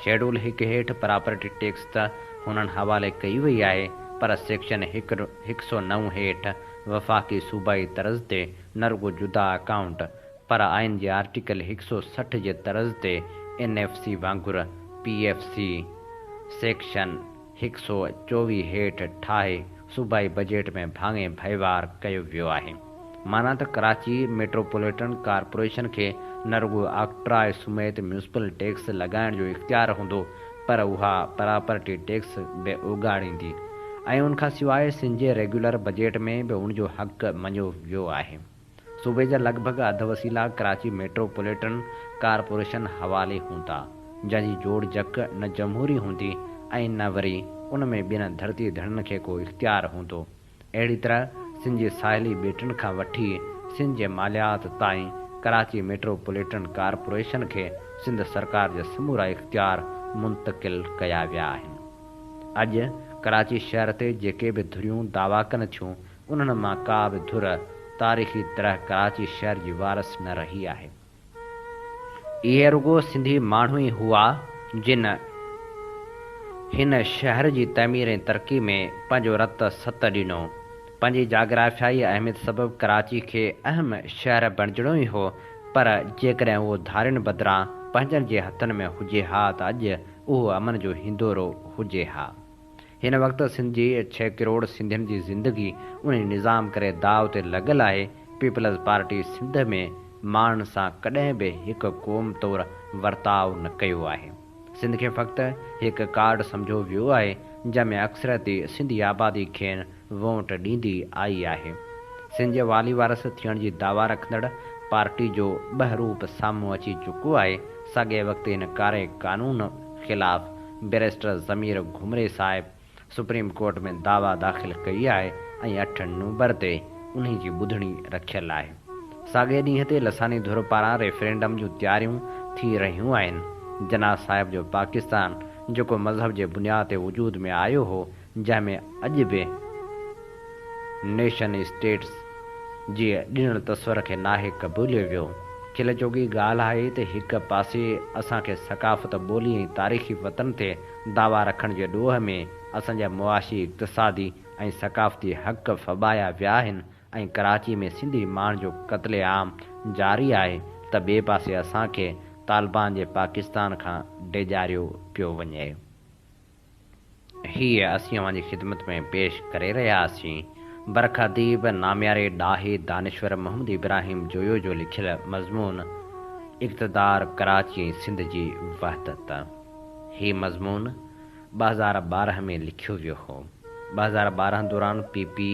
شيڊول هڪ هيٺ پراپرٽي ٽيڪس ته هنن حوالي ڪئي وئي آهي پر سيڪشن 109 هيٺ وفاقي صوبائي طرز تي نه رڳو جدا اڪائونٽ پر آئين جي آرٽيڪل 160 جي طرز تي اين ايف سي وانگر پي ايف سي سيڪشن 124 هيٺ ٺاهي صوبائي بجيٽ ۾ ڀاڱي ڀائيوار ڪيو ويو آهي. معنيٰ ته ڪراچي ميٽروپوليٽن ڪارپوريشن کي نه رڳو آڪٽراء سميت ميونسپل ٽيڪس لڳائڻ جو اختيار هوندو پر اها پراپرٽي ٽيڪس به اوڳاڙيندي ۽ ان کان سواء سنڌ جي ريگيولر بجيٽ ۾ به ان جو حق مڃيو ويو آهي. صوبي جا لڳ ڀڳ اڌ وسيلا ڪراچي ميٽروپوليٽن ڪارپوريشن حوالي هوندا، جنهن جي جوڙجڪ نه جمهوري هوندي ۽ نه وري ان ۾ ٻين ڌرتي ڌڻين کي ڪو اختيار هوندو. اهڙي طرح سنڌ جي ساحلي ٻيٽن کان وٺي سنڌ جي ماليات تائين ڪراچي ميٽروپوليٽن ڪارپوريشن کي سنڌ سرڪار جا سمورا اختيار منتقل ڪيا ويا آهن. اڄ ڪراچي شهر تي جيڪي به ڌريون دعويٰ ڪن ٿيون، انهن مان ڪا به ڌر تاريخي طرح ڪراچي شهر جي وارث نه رهي آهي. اهي رڳو سنڌي ماڻهو ئي هئا، جن هن شهر جي تعمير ۽ ترقي ۾ پنهنجو رت ست ڏنو. پنهنجي جاگرافيائي اهميت سبب ڪراچي کي اهم شهر بڻجڻو ئي هو، پر جيڪڏهن اهو ڌارين بدران پنهنجن جي هٿن ۾ هجي ها ته اڄ اهو امن جو هندورو هجي ها. هن وقت سنڌ جي ڇهه ڪروڙ سنڌين جي زندگي انهي نظام ڪري داء تي لڳل آهي، پيپلز پارٽي سنڌ ۾ ماڻهن سان ڪڏهن به هڪ قوم طور ورتاء نه ڪيو آهي. سنڌ کي فقط هڪ ڪارڊ سمجهيو ويو آهي، جنهن ۾ اڪثريتي سنڌي آبادي کين وونٽ ڏيندي آئي آهي. سنڌ جي والي وارث ٿيڻ جي دعويٰ رکندڙ پارٽي جو ٻهروپ سامهون اچي چڪو آهي، ساڳئي وقت هن ڪاري قانون خلاف بئريسٽر ضمير گهمري صاحب سپريم ڪورٽ ۾ دعويٰ داخل ڪئي آهي ۽ اٺ نومبر تي انهي جي ٻڌڻي رکيل آهي. ساڳئي ڏينهن تي لساني ڌر پاران ريفرينڊم جون تياريون ٿي رهيون آهن. جناح صاحب جو پاڪستان جيڪو مذهب جي بنياد تي وجود ۾ آيو هو جنهن ۾ اڄ به نيشن اسٽيٽس جي ڏنل تصور کي ناهي قبوليو ويو. کل جوڳي ڳالهه آهي ته هڪ پاسي اسان کي ثقافت، ٻولي ۽ تاريخي وطن تي دعويٰ رکڻ جي ڏوهه ۾ اسان جا معاشي، اقتصادي ۽ ثقافتي حق ڦٻايا ويا آهن ۽ ڪراچي ۾ سنڌي ماڻهن جو قتل عام جاري آهي ته ٻئي پاسي اسان کي طالبان جي پاڪستان کان ڊيڄاريو پيو وڃي. هيء اسين اوهان جي خدمت ۾ پيش ڪري رهيا هئاسين برک اديب، نامياري ڏاهي دانشور محمد ابراهيم جويو جو لکيل مضمون اقتدار ڪراچي ۽ سنڌ جي وحدت. هي مضمون 2012 ۾ لکيو ويو هو. 2012 دوران پي پي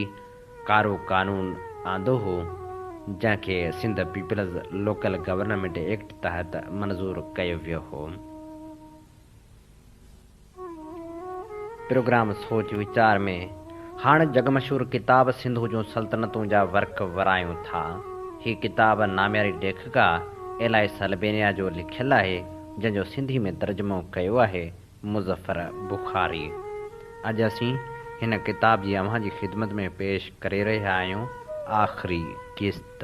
ڪارو قانون آندو هو، جنهن کي Sindh peoples local government act تحت منظور ڪيو ويو هو. پروگرام سوچ ويچار ۾ هاڻ جڳ مشهور ڪتاب سنڌو جون سلطنتون جا ورق ورايون ٿا. هي ڪتاب نامياري ليکڪا ايلائس البينيا جو لکيل آهي، جنهن جو سنڌي ۾ ترجمو ڪيو آهي مظفر بخاري. اڄ اسين هن ڪتاب جي اوهان جي خدمت ۾ پيش ڪري رهيا آهيون آخري قسط.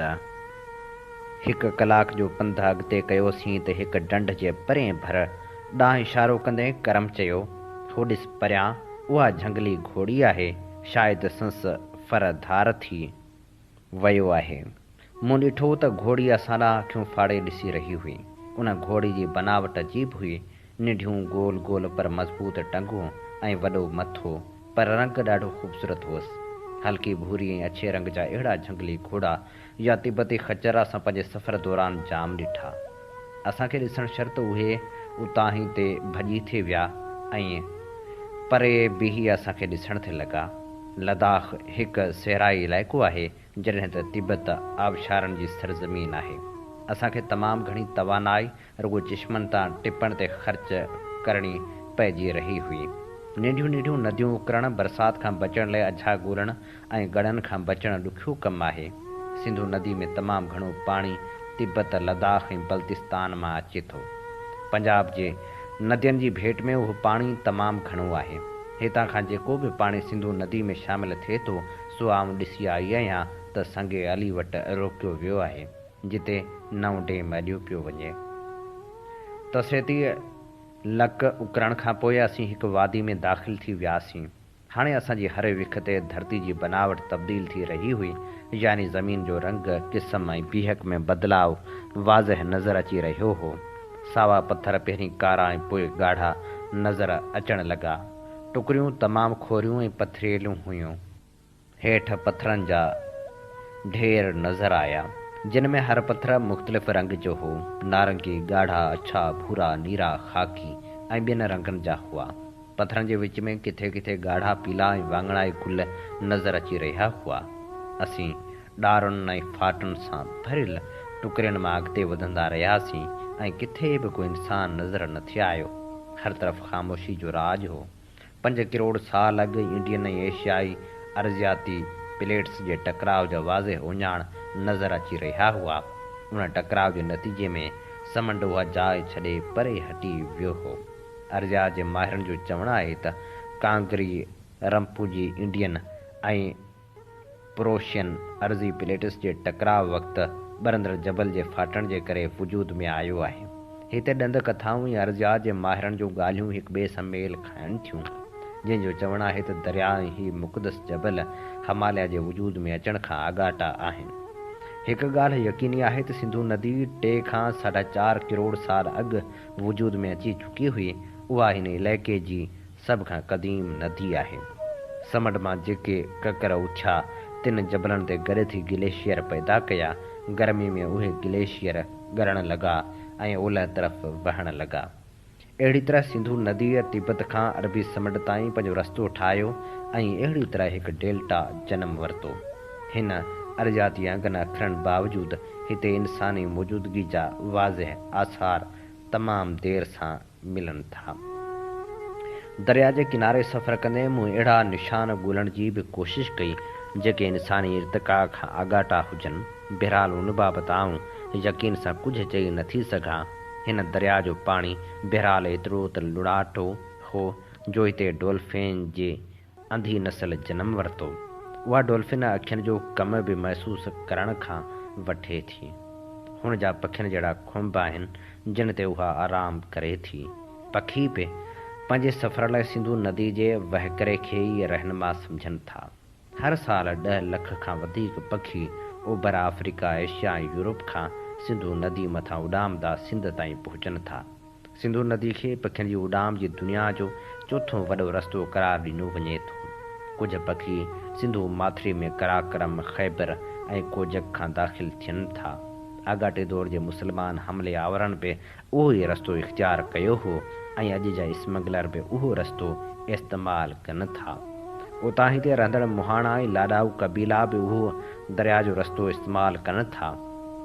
هڪ ڪلاڪ جو پنڌ اڳتي ڪيوسين ته هڪ ڍنڍ جي پرئين ڀر ڏانهن اشارو ڪندي ڪرم چيو، هو ڏس پريان اها جهنگلي گهوڙي آهي، شايد سنس ڦر ڌار ٿي ويو آهي. مون ڏٺو ته گهوڙي اسان ڏانهن اکيون ڦاڙي ڏسي رهي هئي. ان گهوڙي جي بناوٽ عجيب هئي. ننڍيون گول گول پر مضبوط ٽنگون ۽ وڏو مٿو، پر رنگ ڏاڍو خوبصورت هوس. هلڪي ڀوري ۽ اڇي رنگ جا اهڙا جهنگلي گهوڙا يا تبتي خچر اسان پنهنجي سفر دوران جام ڏٺا. اسان کي ڏسڻ شرط اهي اتاهين تي ڀڄي ٿي ويا ۽ پري بيهي اسان کي ڏسڻ ٿي لڳا. لداخ هڪ صحرائي علائقو آهي، جڏهن ته تبت آبشارن جي سرزمين آهي. اسان کي تمام گهڻي توانائي رڳو چشمن تان ٽپڻ تي خرچ ڪرڻي پئجي رهي هئي. ننڍيون ننڍيون نديون اڪرڻ، برسات کان بچڻ لئه اجها ڳولڻ ۽ ڳڙن کان بچڻ ڏکيو ڪم آهي. سنڌو ندي ۾ تمام گهڻو پاڻي تبت، لداخ ۽ بلتستان مان اچي ٿو. پنجاب جي ندين جي ڀيٽ ۾ اهو پاڻي تمام گهڻو آهي. هتان کان جيڪو به پاڻي سنڌو ندي ۾ شامل ٿئي ٿو، سو آئون ڏسي آئي آهيان ته سنگ علي وٽ روڪيو ويو آهي. جتي نئون ڊيم اڏيو پيو وڃي. تسيتي لڪ اڪرڻ کان پوء اسين هڪ وادي ۾ داخل ٿي وياسين. هاڻي اسان جي هر وک تي ڌرتي جي بناوٽ تبديل ٿي رهي هئي، يعني زمين جو رنگ، قسم ۽ بيهڪ ۾ بدلاء واضح نظر اچي رهيو هو. ساوا پٿر پهرين ڪارا ۽ پوء ڳاڙها نظر اچڻ لڳا. ٽڪريون تمام کوريون ۽ پٿريليون هيون. هيٺ پٿرن جا ڍير نظر آيا، جن ۾ هر پٿر مختلف رنگ جو هو، نارنگي، ڳاڙها، اڇا، ڀورا، نيرا، خاڪي ۽ ٻين رنگن جا هئا. پٿرن جي وچ ۾ ڪٿي ڪٿي ڳاڙها، پيلا ۽ واڱڻائي گل نظر اچي رهيا هئا. اسين ڏارن ۽ ڦاٽن سان ڀريل ٽڪرين مان اڳتي وڌندا رهياسين ۽ ڪٿي به ڪو انسان نظر نٿي آيو. هر طرف خاموشي جو راڄ هو. پنج ڪروڙ سال اڳ انڊين ۽ ايشيائي ارضياتي پليٽس جي ٽڪراء جا واضح اهڃاڻ نظر اچي رهيا هئا. ان ٽڪراء جي نتيجي ۾ سمنڊ اها جاء ڇڏي پري هٽي ويو هو. ارضيات جي ماهرن جو چوڻ آهي ته ڪانگري رمپوجي انڊين ۽ پروشين ارضي پليٽس جي ٽڪراء وقت ٻرندڙ جبل جي ڦاٽڻ جي ڪري وجود ۾ آيو آهي. هتي ڏند ڪٿائون ۽ ارضيات جي ماهرن جون ڳالهيون هڪ ٻئي سان ميل کائن ٿيون. جنهن جو چوڻ آهي ته درياء ۽ هي مقدس جبل هماليا جي وجود ۾ اچڻ کان آڳاٽا آهن. هڪ ڳالهه يقيني آهي ته سنڌو ندي ٽي کان ساڍا چار ڪروڙ سال اڳ وجود ۾ اچي چڪي هئي، اها هن علائقي جي سڀ کان قديم ندي آهي. سمنڊ مان جيڪي ڪڪر اٿيا، تن جبلن تي گڏ ٿي گليشيئر پيدا ڪيا. گرمي ۾ اهي گليشيئر ڳرڻ لڳا ۽ اولهه طرف وهڻ لڳا. اهڙي طرح سنڌو نديء تبت کان عربي سمنڊ تائين پنهنجو رستو ٺاهيو ۽ اهڙي طرح هڪ ڊيلٽا جنم ورتو. هن ارضياتي انگن اکرن باوجود هتي انساني موجودگي جا واضح آثار تمام دير سان ملن ٿا. درياء جي ڪناري سفر ڪندي مون اهڙا نشان ڳولڻ جي به ڪوشش ڪئي، جيڪي انساني ارتقا کان آڳاٽا هجن. بهرحال ان بابت آئون يقين سان ڪجهه چئي نٿي سگهان. هن درياء جو پاڻي بهرحال ايترو ته لڙاٽو هو جو هتي ڊولفين جي انڌي نسل جنم ورتو. اها ڊولفن اکين جو ڪم به محسوس ڪرڻ کان وٺي ٿي. هن جا پکين جهڙا کنڀ آهن جن تي اها آرام ڪري ٿي. پکي به پنهنجي سفر لاء سنڌو ندي جي وهڪري کي ئي رهنما سمجهن ٿا. هر سال ڏهه لک کان وڌيڪ پکي اوڀر آفريڪا، ايشيا ۽ يورپ کان سنڌو ندي مٿان اڏامندا سنڌ تائين پهچن ٿا. سنڌو ندي کي پکين جي اڏام جي دنيا جو چوٿون وڏو رستو قرار ڏنو وڃي ٿو. ڪجهه پکي سنڌو ماٿري ۾ قراقرم، خيبر ۽ ڪوجڪ کان داخل ٿين ٿا. آڳاٽي دور جي مسلمان حملي آورن به اهو ئي رستو اختيار ڪيو هو ۽ اڄ جا اسمگلر به اهو رستو استعمال ڪن ٿا. اتان هتي رهندڙ مهاڻا ۽ لاڏائو قبيلا به اهو درياء جو رستو استعمال ڪن ٿا.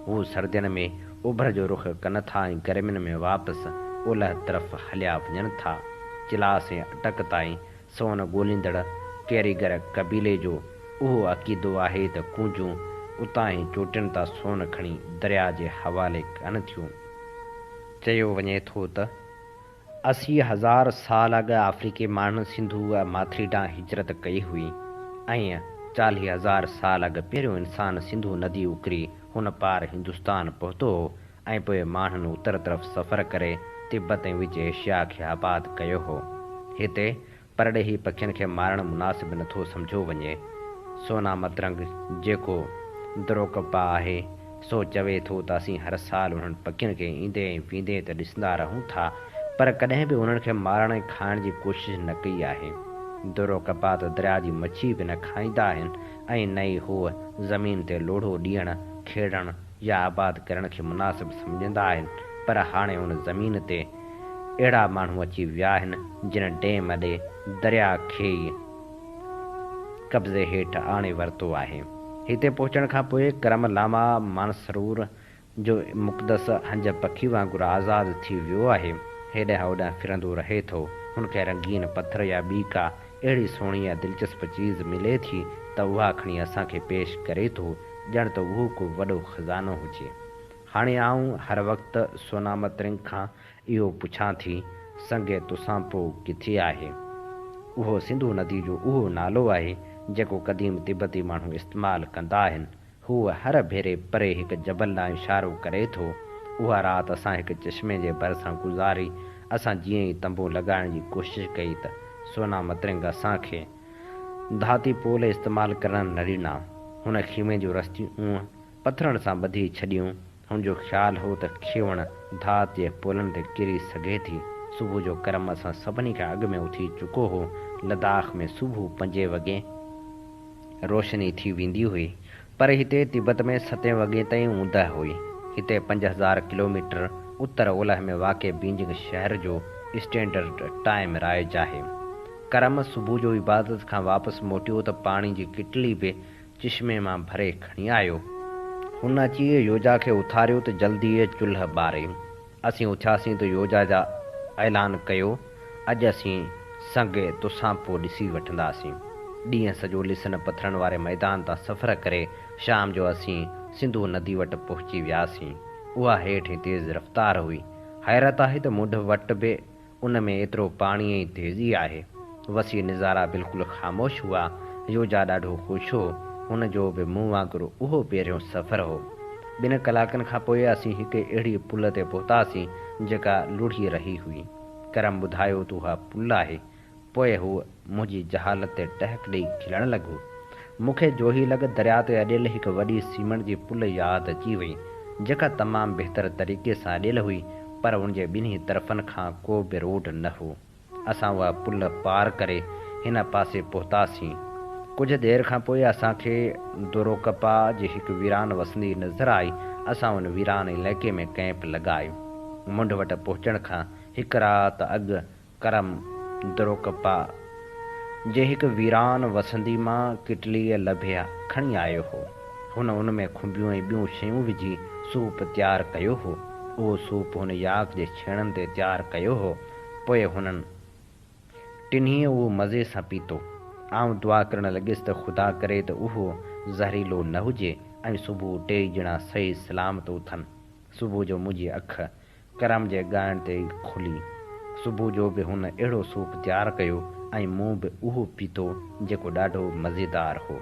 هو سردين ۾ اوڀر جو رخ ڪن ٿا ۽ گرمين ۾ واپس اولهه طرف هليا وڃن ٿا. چلاس ۽ اٽڪ تائين سون ڳوليندڙ ڪيريگر قبيلي جو اهو عقيدو آهي ته ڪونجون اتاهين چوٽين تان سون کڻي درياء جي حوالي ڪن ٿيون. چيو وڃي ٿو ته 80,000 سال اڳ آفريڪي ماڻهن سنڌوء ماٿري ڏانهن هجرت ڪئي هئي ۽ 40,000 سال اڳ پهريون انسان سنڌو ندي اڪري هن پار هندستان پهتو هو ۽ پوء ماڻهن اتر طرف سفر ڪري تبت ۽ وچ ايشيا کي آباد ڪيو هو. هتي پرڏيهي پکين کي مارڻ مناسب نٿو سمجهيو وڃي. سونا مترنگ جيڪو دروڪپا آهي، سو چوي ٿو ته اسين هر سال انهن پکين کي ايندي ۽ ويندي ته ڏسندا رهون ٿا، پر ڪڏهن به انهن کي مارڻ ۽ کائڻ جي ڪوشش نه ڪئي آهي. دروڪپا ته درياء جي مڇي به نه کائيندا آهن ۽ نه ئي هو زمين تي لوڙهو ڏيڻ، کيڙڻ يا آباد ڪرڻ کي مناسب سمجهندا آهن، پر هاڻي ان زمين تي اهڙا ماڻهو اچي ويا آهن، جن ڊيم اڏي درياء کي ئي قبضي هيٺ آڻي ورتو آهي. هتي پهچڻ کان پوء ڪرم لاما مانسرور جو مقدس هنج پکي وانگر آزاد ٿي ويو آهي. هيڏانهن هوڏانهن ڦرندو رهي ٿو. هن کي رنگين پٿر يا ٻي ڪا اهڙي سهڻي يا دلچسپ چيز ملي ٿي ته اها کڻي اسان کي پيش ڪري ٿو، ڄڻ ته اهو ڪو وڏو خزانو هجي. هاڻي آئون هر وقت سونامترنگ کان اهو پڇان ٿي، سنگي تسانپو ڪٿي آهي؟ اهو سنڌو ندي جو اهو نالو آهي، جيڪو قديم تبتي ماڻهو استعمال ڪندا آهن. هو هر ڀيري پري هڪ جبل ڏانهن اشارو ڪري ٿو. اها رات اسان هڪ چشمي جي ڀرسان گذاري. اسان جيئن ئي تنبو لڳائڻ جي ڪوشش ڪئي ته سونامترنگ اسان کي ڌاتي پول استعمال ڪرڻ نه ڏنا. هن خيمي جون رسيون پٿرن سان ٻڌي ڇڏيون. هن جو خيال هو ته کيوڻ ڌات جي پولن تي ڪري سگهي ٿي. صبح جو ڪرم اسان سڀني کان اڳ ۾ اٿي چڪو هو. لداخ ۾ صبح پنجين وڳي روشني ٿي ويندي هئي، پر هتي تبت ۾ ستين وڳي تائين اوندهه هئي. هتي 5000 ڪلوميٽر اتر اولهه ۾ واقع بيجنگ شهر جو اسٽينڊرڊ ٽائيم رائج آهي. ڪرم صبح جو عبادت کان واپس موٽيو ته پاڻي جي ڪٽلي به چشمي مان ڀري کڻي آيو. هن اچي يوجا کي اٿاريو ته جلديء چلهه ٻاري. اسين اٿياسين ته يوجا جا اعلان ڪيو، اڄ اسين سنگ تسانپو ڏسي وٺنداسين. ڏينهن سڄو لسن پٿرن واري ميدان تان سفر ڪري شام جو اسين سنڌو ندي وٽ پهچي وياسين. اها هيٺ ۽ تيز رفتار هئي. حيرت آهي ته منڍ وٽ به ان ۾ ايترو پاڻي ۽ تيزي آهي. وسيع نظارا بلڪل خاموش هئا. يوجا ڏاڍو خوش هو. هن جو به مون وانگر اهو پهريون سفر هو. ٻن ڪلاڪن کان پوء اسين هڪ اهڙي پل تي پهتاسين جيڪا لڙهي رهي هئي. ڪرم ٻڌايو ته اها پل آهي. پوء هو منهنجي جهالت تي ٽهڪ ڏئي کلڻ لڳو. مون کي جوهي لڳ درياء تي اڏيل هڪ وڏي سيمنٽ جي پل ياد اچي وئي، جيڪا تمام بهتر طريقي سان اڏيل هئي، پر ان جي ٻنهي طرفن کان ڪو به روڊ نه هو. اسان اها پل پار ڪري هن پاسي پهتاسين. ڪجهه دير کان پوء اسان کي دوروڪپا جي هڪ ويران وسندي نظر آئي. اسان ان ويران علائقي ۾ ڪئمپ لڳائي. منڍ وٽ پهچڻ کان هڪ رات اڳ ڪرم دروڪپا جي هڪ ويران وسندي مان ڪٽليء لڀيا کڻي آيو هو. هن ان ۾ کنڀيون ۽ ٻيون شيون وجهي سوپ تيار ڪيو هو. اهو سوپ هن ياڪ جي ڇيڻن تي تيار ڪيو هو. پوء هنن ٽنهي اهو مزي سان پيتو. آئون دعا ڪرڻ لڳيس ته خدا ڪري ته اهو زهريلو نه هجي ۽ صبح ٽيئي ڄڻا صحيح سلامت اٿن. صبح جو منهنجي اک ڪرم جي ڳائڻ تي ئي کلي. صبح جو به هن اهڙو سوپ تيار ڪيو ۽ مون به اهو پيتو جيڪو ڏاڍو مزيدار هو.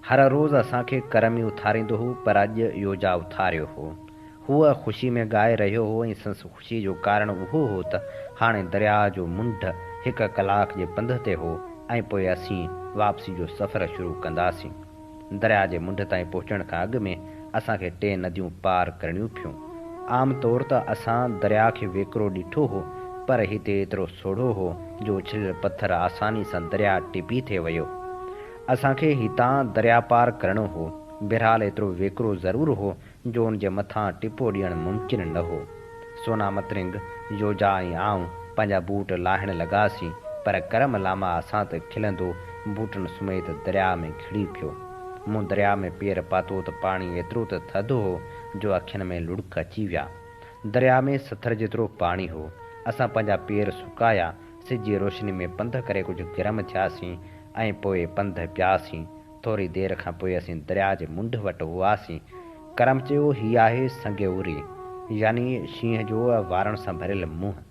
هر روز اسان کي ڪرم ئي اٿاريندو هو پر اڄ يوجا اٿاريو هو. هو خوشي ۾ ڳائي رهيو هو ۽ سندس خوشي جو ڪارڻ اهو هو ته هاڻي درياء جو منڍ هڪ ڪلاڪ جي پنڌ تي هو ۽ پوء اسين واپسي جو سفر شروع ڪنداسين. درياء جي منڍ تائين پهچڻ کان اڳ ۾ اسان کي ٽي نديون پار ڪرڻيون پيون. عام طور ته اسان درياء کي ويڪرو ڏٺو هو، پر هتي ايترو سوڙهو هو جو اڇليل پٿر آساني سان درياء ٽپي ٿي ويو. اسان کي هتان درياء پار ڪرڻو هو. بهرحال ايترو ويڪرو ضرور هو جو ان جي مٿان ٽپو ڏيڻ ممڪن نه هو. سونا مترنگ، يوجا ۽ آئون پنهنجا بوٽ لاهڻ لڳاسين، پر ڪرم لاما اسان تي کلندو بوٽن سميت درياء ۾ گهڙي پيو. مون درياء ۾ پير پاتو ته پاڻي ايترو ته ٿڌو هو جو اکين ۾ لڙڪ اچي ويا. درياء ۾ سٿر جيترو پاڻي هو. اسان پنهنجا پير سڪايا، سج جي روشني ۾ پنڌ ڪري ڪجهه گرم ٿياسين ۽ پوء پنڌ پياسين. ٿوري دير کان پوء اسين درياء جي منڍ وٽ هئاسين. ڪرم چيو، هي آهي سنگ اوري، يعني شينهن جو وارن سان ڀريل منهن.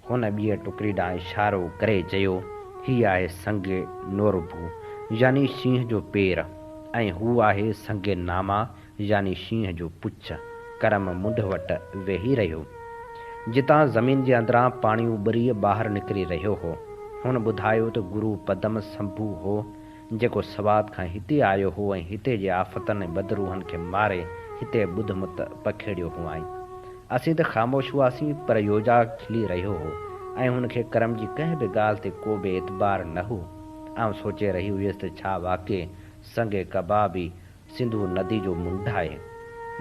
هن ٻيء ٽڪري ڏانهن اشارو ڪري چيو، هي آهي سنگ نوربو، يعني شينهن جو پير، ۽ هو آهي سنگ ناما، يعني شينهن جو پڇ. ڪرم منڍ وٽ ويهي رهيو، جتان زمين جي اندران پاڻي اٻري ٻاهر نڪري رهيو هو. هن ٻڌايو ته گرو پدم سنڀو هو، جيڪو سوات کان هتي آيو هو ۽ هتي جي آفتن ۽ بدروحن کي ماري هتي ٻڌ مت پکيڙيو هئائين. اسين ته خاموش هئاسين پر يوجا کلي رهيو هو ۽ هن کي ڪرم جي ڪنهن به ڳالهه تي ڪو به اعتبار نه هو. آئون سوچي رهي هيس ته ڇا واقعي سنگ ڪباب ئي سنڌو ندي جو منڍ آهي؟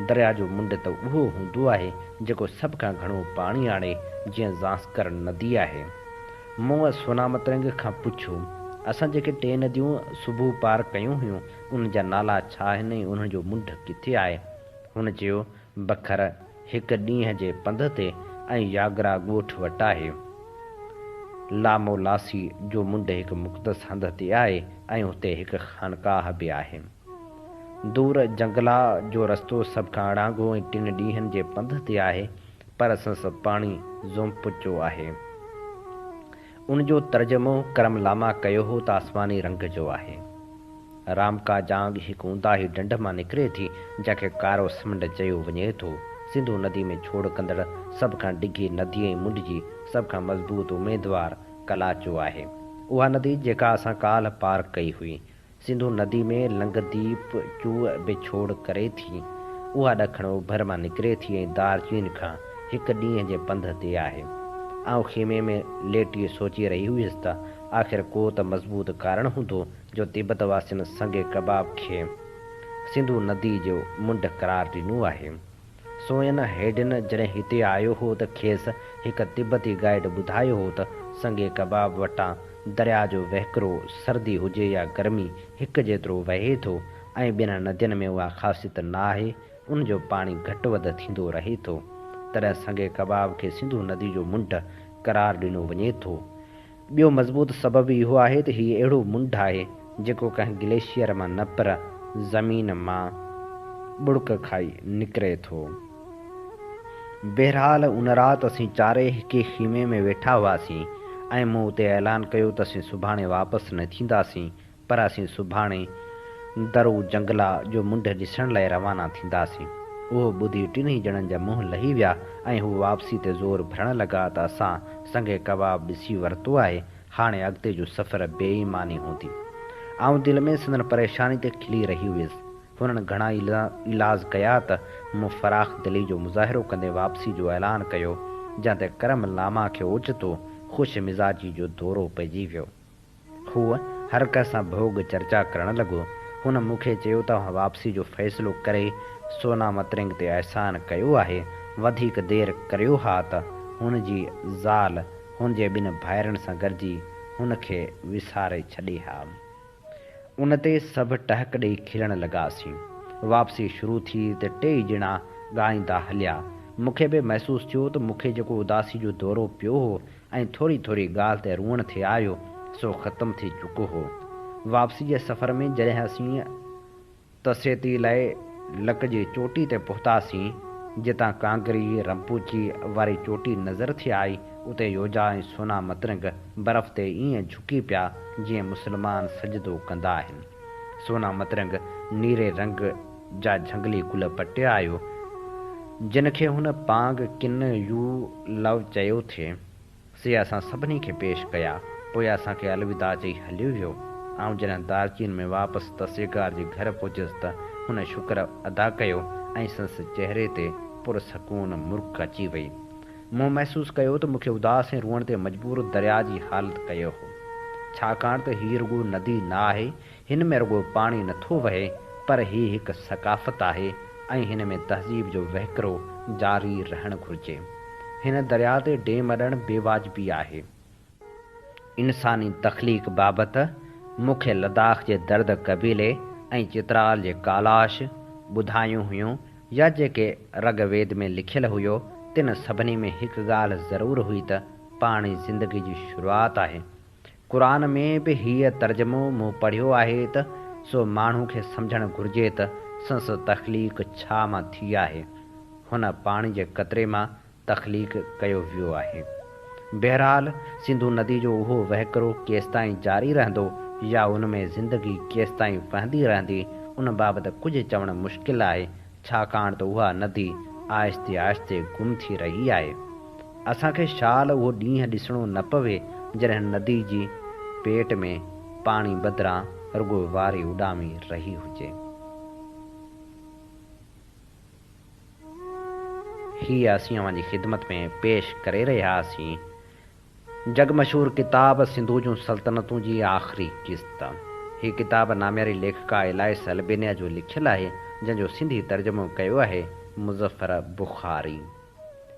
درياء جو منڍ ته اهو هوندو آهي جيڪو سڀ کان گهڻو پاڻي آڻي جيئن زانسڪر ندي آهي. مون سونامترنگ کان پڇيو، اسان جيڪي ٽي نديون صبح پار ڪيون هيون، انهن جا نالا ڇا آهن ۽ انهن جو منڍ ڪٿي آهي؟ هن چيو، بکر هڪ ڏينهن جي پنڌ تي ۽ ياگرا ڳوٺ وٽ آهي. لامو لاسي جو منڍ هڪ مقدس هنڌ تي آهي ۽ اتي هڪ خانقاهه به آهي. دور جنگلا جو رستو سڀ کان اڙانگو ۽ ٽن ڏينهن جي پنڌ تي آهي. پر سندس پاڻي زومپچو آهي. ان جو ترجمو ڪرم لاما ڪيو هو ته آسماني رنگ جو آهي. رامڪا جانگ هڪ اونداهي ڍنڍ مان نڪري ٿي، جنهن کي ڪارو سمنڊ چيو وڃي ٿو. سنڌو ندي ۾ ڇوڙ ڪندڙ سڀ کان ڊگهي ندي ۽ منڍ جي سڀ کان مضبوط اميدوار ڪلاچو آهي. اها ندي جيڪا اسان ڪالهه پار ڪئي هئي. سنڌو ندي ۾ لنگديپ چوء به ڇوڙ ڪري ٿي. اها ڏکڻ اوڀر مان نڪري ٿي ۽ دارچين کان هڪ ڏينهن جي پنڌ تي آهي. آئون خيمي ۾ ليٽي سوچي رهي هيس ته آخر ڪو ته مضبوط ڪارڻ هوندو جو تبت واسين سنگ ڪباب کي سنڌو ندي جو منڍ قرار ڏنو آهي. سوئن هيڊن جڏهن هتي آيو هو ته کيس هڪ تبتي گائيڊ ٻڌايو هو ته سنگ ڪباب وٽان درياء جو وهڪرو سردي هجي يا گرمي هڪ جيترو وهي ٿو ۽ ٻين ندين ۾ اها خاصيت نه آهي، ان جو پاڻي گهٽ وڌ ٿيندو رهي ٿو. تڏهن سنگ ڪباب کي سنڌو ندي جو منڍ قرار ڏنو وڃي ٿو. ٻيو مضبوط سبب اهو آهي ته هي اهڙو منڍ آهي، جيڪو ڪنهن گليشيئر مان نه پر زمين مان ٻڙڪ کائي نڪري ٿو. بهرحال ان رات اسين چارئي هڪ ئي خيمي ۾ ويٺا هئاسين ۽ مون اتي اعلان ڪيو ته اسين سڀاڻي واپس نه ٿينداسين پر اسين سڀاڻي درو جنگلا جو منڍ ڏسڻ لاء روانا ٿينداسين. اهو ٻڌي ٽنهي ڄڻن جا منهن لهي ويا ۽ هو واپسي تي زور ڀرڻ لڳا ته اسان سنگ ڪباب ڏسي ورتو آهي، هاڻي اڳتي جو سفر بي ايماني هوندي. آئون دل ۾ سندن پريشاني تي کلي رهي هيس. هنن گهڻا ايلاز ڪيا ته مون فراخ دلي جو مظاهرو ڪندي واپسي جو اعلان ڪيو، جنهن تي ڪرم لاما کي اوچتو خوش مزاجي جو دورو پئجي ويو. هو هر ڪنهن سان ڀوڳ چرچا ڪرڻ لڳو. هن مون کي چيو ته اوهان واپسي جو فيصلو ڪري سونا مترنگ تي احسان ڪيو آهي، وڌيڪ دير ڪريو ها ته هن جي زال هن جي ٻن ڀائرن سان گڏجي هن کي وساري ڇڏي ها. ان تي سڀ ٽهڪ ڏئي کلڻ لڳاسين. واپسي شروع ٿي ته ٽيئي ڄڻا ڳائيندا هليا. مون کي به محسوس ٿيو ته مون کي جيڪو اداسي جو دورو پيو هو ۽ ٿوري ٿوري ڳالهه تي روئڻ ٿي آيو، سو ختم ٿي چڪو هو. واپسي جي سفر ۾ جڏهن اسين تسيتي لاء لڪ جي چوٽي تي پهتاسين، جتان ڪانگري، رمپوچي، واري چوٽي نظر ٿي آئي، اتي يوجا ۽ سونا مترنگ برف تي ائين جهڪي پيا، جيئن مسلمان سجدو ڪندا آهن. سونا مترنگ نيري رنگ جا جهنگلي گل پٽي آيو، جن کي هن پانگ ڪن يو لو چيو ٿي، سي اسان سڀني کي پيش ڪيا. پوء اسان کي الوداع چئي هليو ويو. آئون جڏهن دارچين ۾ واپس تسيگار جي گهر پهتيس ته هن شڪر ادا ڪيو ۽ سندس چهري تي پرسڪون مرڪ اچي وئي. مون محسوس ڪيو ته مون کي اداس ۽ روئڻ تي مجبور درياء جي حالت ڪيو هو. ڇاڪاڻ ته هي رڳو ندي نه آهي، هن ۾ رڳو پاڻي نه ٿو وهي، پر هي هڪ ثقافت آهي ۽ هن ۾ تهذيب جو وهڪرو جاري رهڻ گهرجي. هن درياء تي ڊيم اڏڻ بي واجبي آهي. انساني تخليق بابت مون کي لداخ جي درد قبيلي ۽ چترال جي ڪالاش ٻڌايون هيون يا جيڪي رگ ويد ۾ لکيل هيو، تن سڀني ۾ هڪ ڳالهه ضرور هئي ته پاڻي زندگي جي شروعات آهي. قرآن ۾ به هيء ترجمو مون پڙهيو آهي ته سو ماڻهو کي سمجهڻ گهرجي ته سنس تخليق ڇا مان ٿي آهي. هن پاڻي جي قطري مان تخليق ڪيو ويو آهي. بهرحال سنڌو ندي جو اهو وهڪرو ڪيستائين جاري رهندو يا ان ۾ زندگي ڪيستائين وهندي رهندي ان بابت ڪجهه چوڻ مشڪل آهي ڇاڪاڻ ته اها ندي آهستي آهستي گم ٿي رهي آهي. اسان کي شال اهو ڏينهن ڏسڻو نه پوي جڏهن ندي جي پيٽ ۾ پاڻي بدران رڳو واري اڏامي رهي هجي. هي اسين اوهان جي خدمت ۾ پيش ڪري رهيا هئاسين جڳ مشهور ڪتاب سنڌو جون سلطنتون جي آخري قسط. هي ڪتاب نامياري ليکڪا الائس البينيا جو لکيل آهي، جنهن جو سنڌي ترجمو ڪيو آهي مظفر بخاري.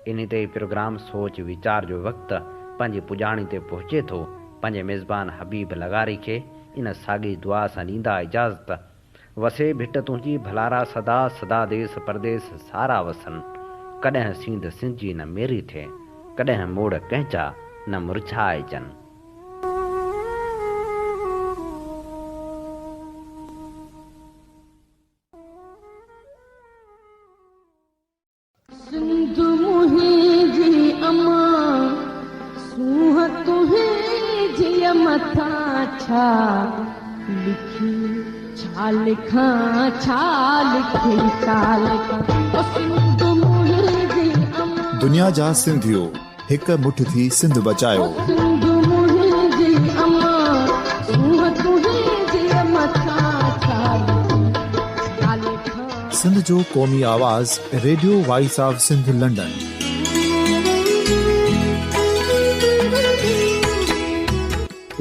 انهي تي هي پروگرام سوچ ويچار جو وقت پنهنجي پڄاڻي تي پهچي ٿو. پنهنجي ميزبان حبيب لغاري کي ان ساڳي دعا سان ڏيندا اجازت. وسي ڀٽ تنهنجي ڀلارا سدا سدا ديس پرديس سارا وسن، ڪڏهن سينڌ سنجي نه ميري ٿئي، ڪڏهن موڙ ڪنهن جا نه مرجهائجن. سنڌ منهنجي امان، سونهن تنهنجي مٿان ڇا لکي ڇا لکان ڇا لکي ڇا لکان او سنڌ منهنجي امان. دنيا جا سنڌيو هڪ مٺ ٿي سنڌ بچايو. او سنڌ منهنجي امان، سونهن تنهنجي مٿان ڇا لکي ڇا لکان. سنڌ جو قومي آواز radio voice of Sindh London.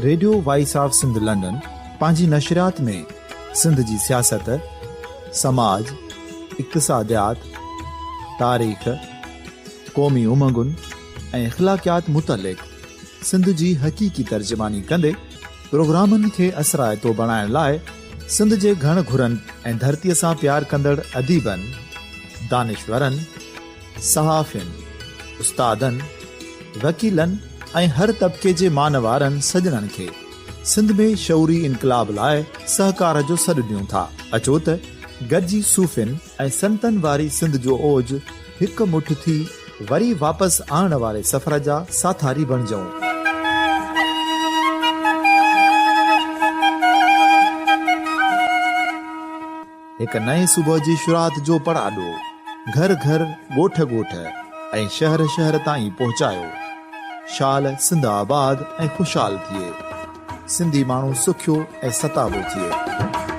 Radio voice of Sindh London پنهنجي نشريات ۾ سنڌ جي سياست، سماج، اقتصاديات، تاريخ، قومي امنگن ۽ اخلاقيات متعلق سنڌ جي حقيقي ترجماني ڪندي پروگرامن کي اثرائتو بڻائڻ لاء سنڌ جي گهڻ گهرن ۽ ڌرتيء سان پيار ڪندڙ اديبن، دانشورن، صحافين، استادن، وڪيلن ۽ هر طبقي جي مان وارن سڄڻن کي سنڌ ۾ شعوري انقلاب لاء سهڪار جو سڏ ڏيون ٿا. اچو ته گڏجي صوفين ۽ سنتن واري سنڌ جو اوج هڪ مٺ ٿي وري واپس آڻڻ واري سفر جا ساٿاري بڻجون. هڪ نئين صبح جي شروعات جو پڙاڏو گهر گهر، ڳوٺ ڳوٺ ۽ شهر شهر تائين پهچايو. شال سنڌ آباد ۽ خوشحال ٿئي. سنڌي ماڻهو سکيو ۽ ستابو ٿئي.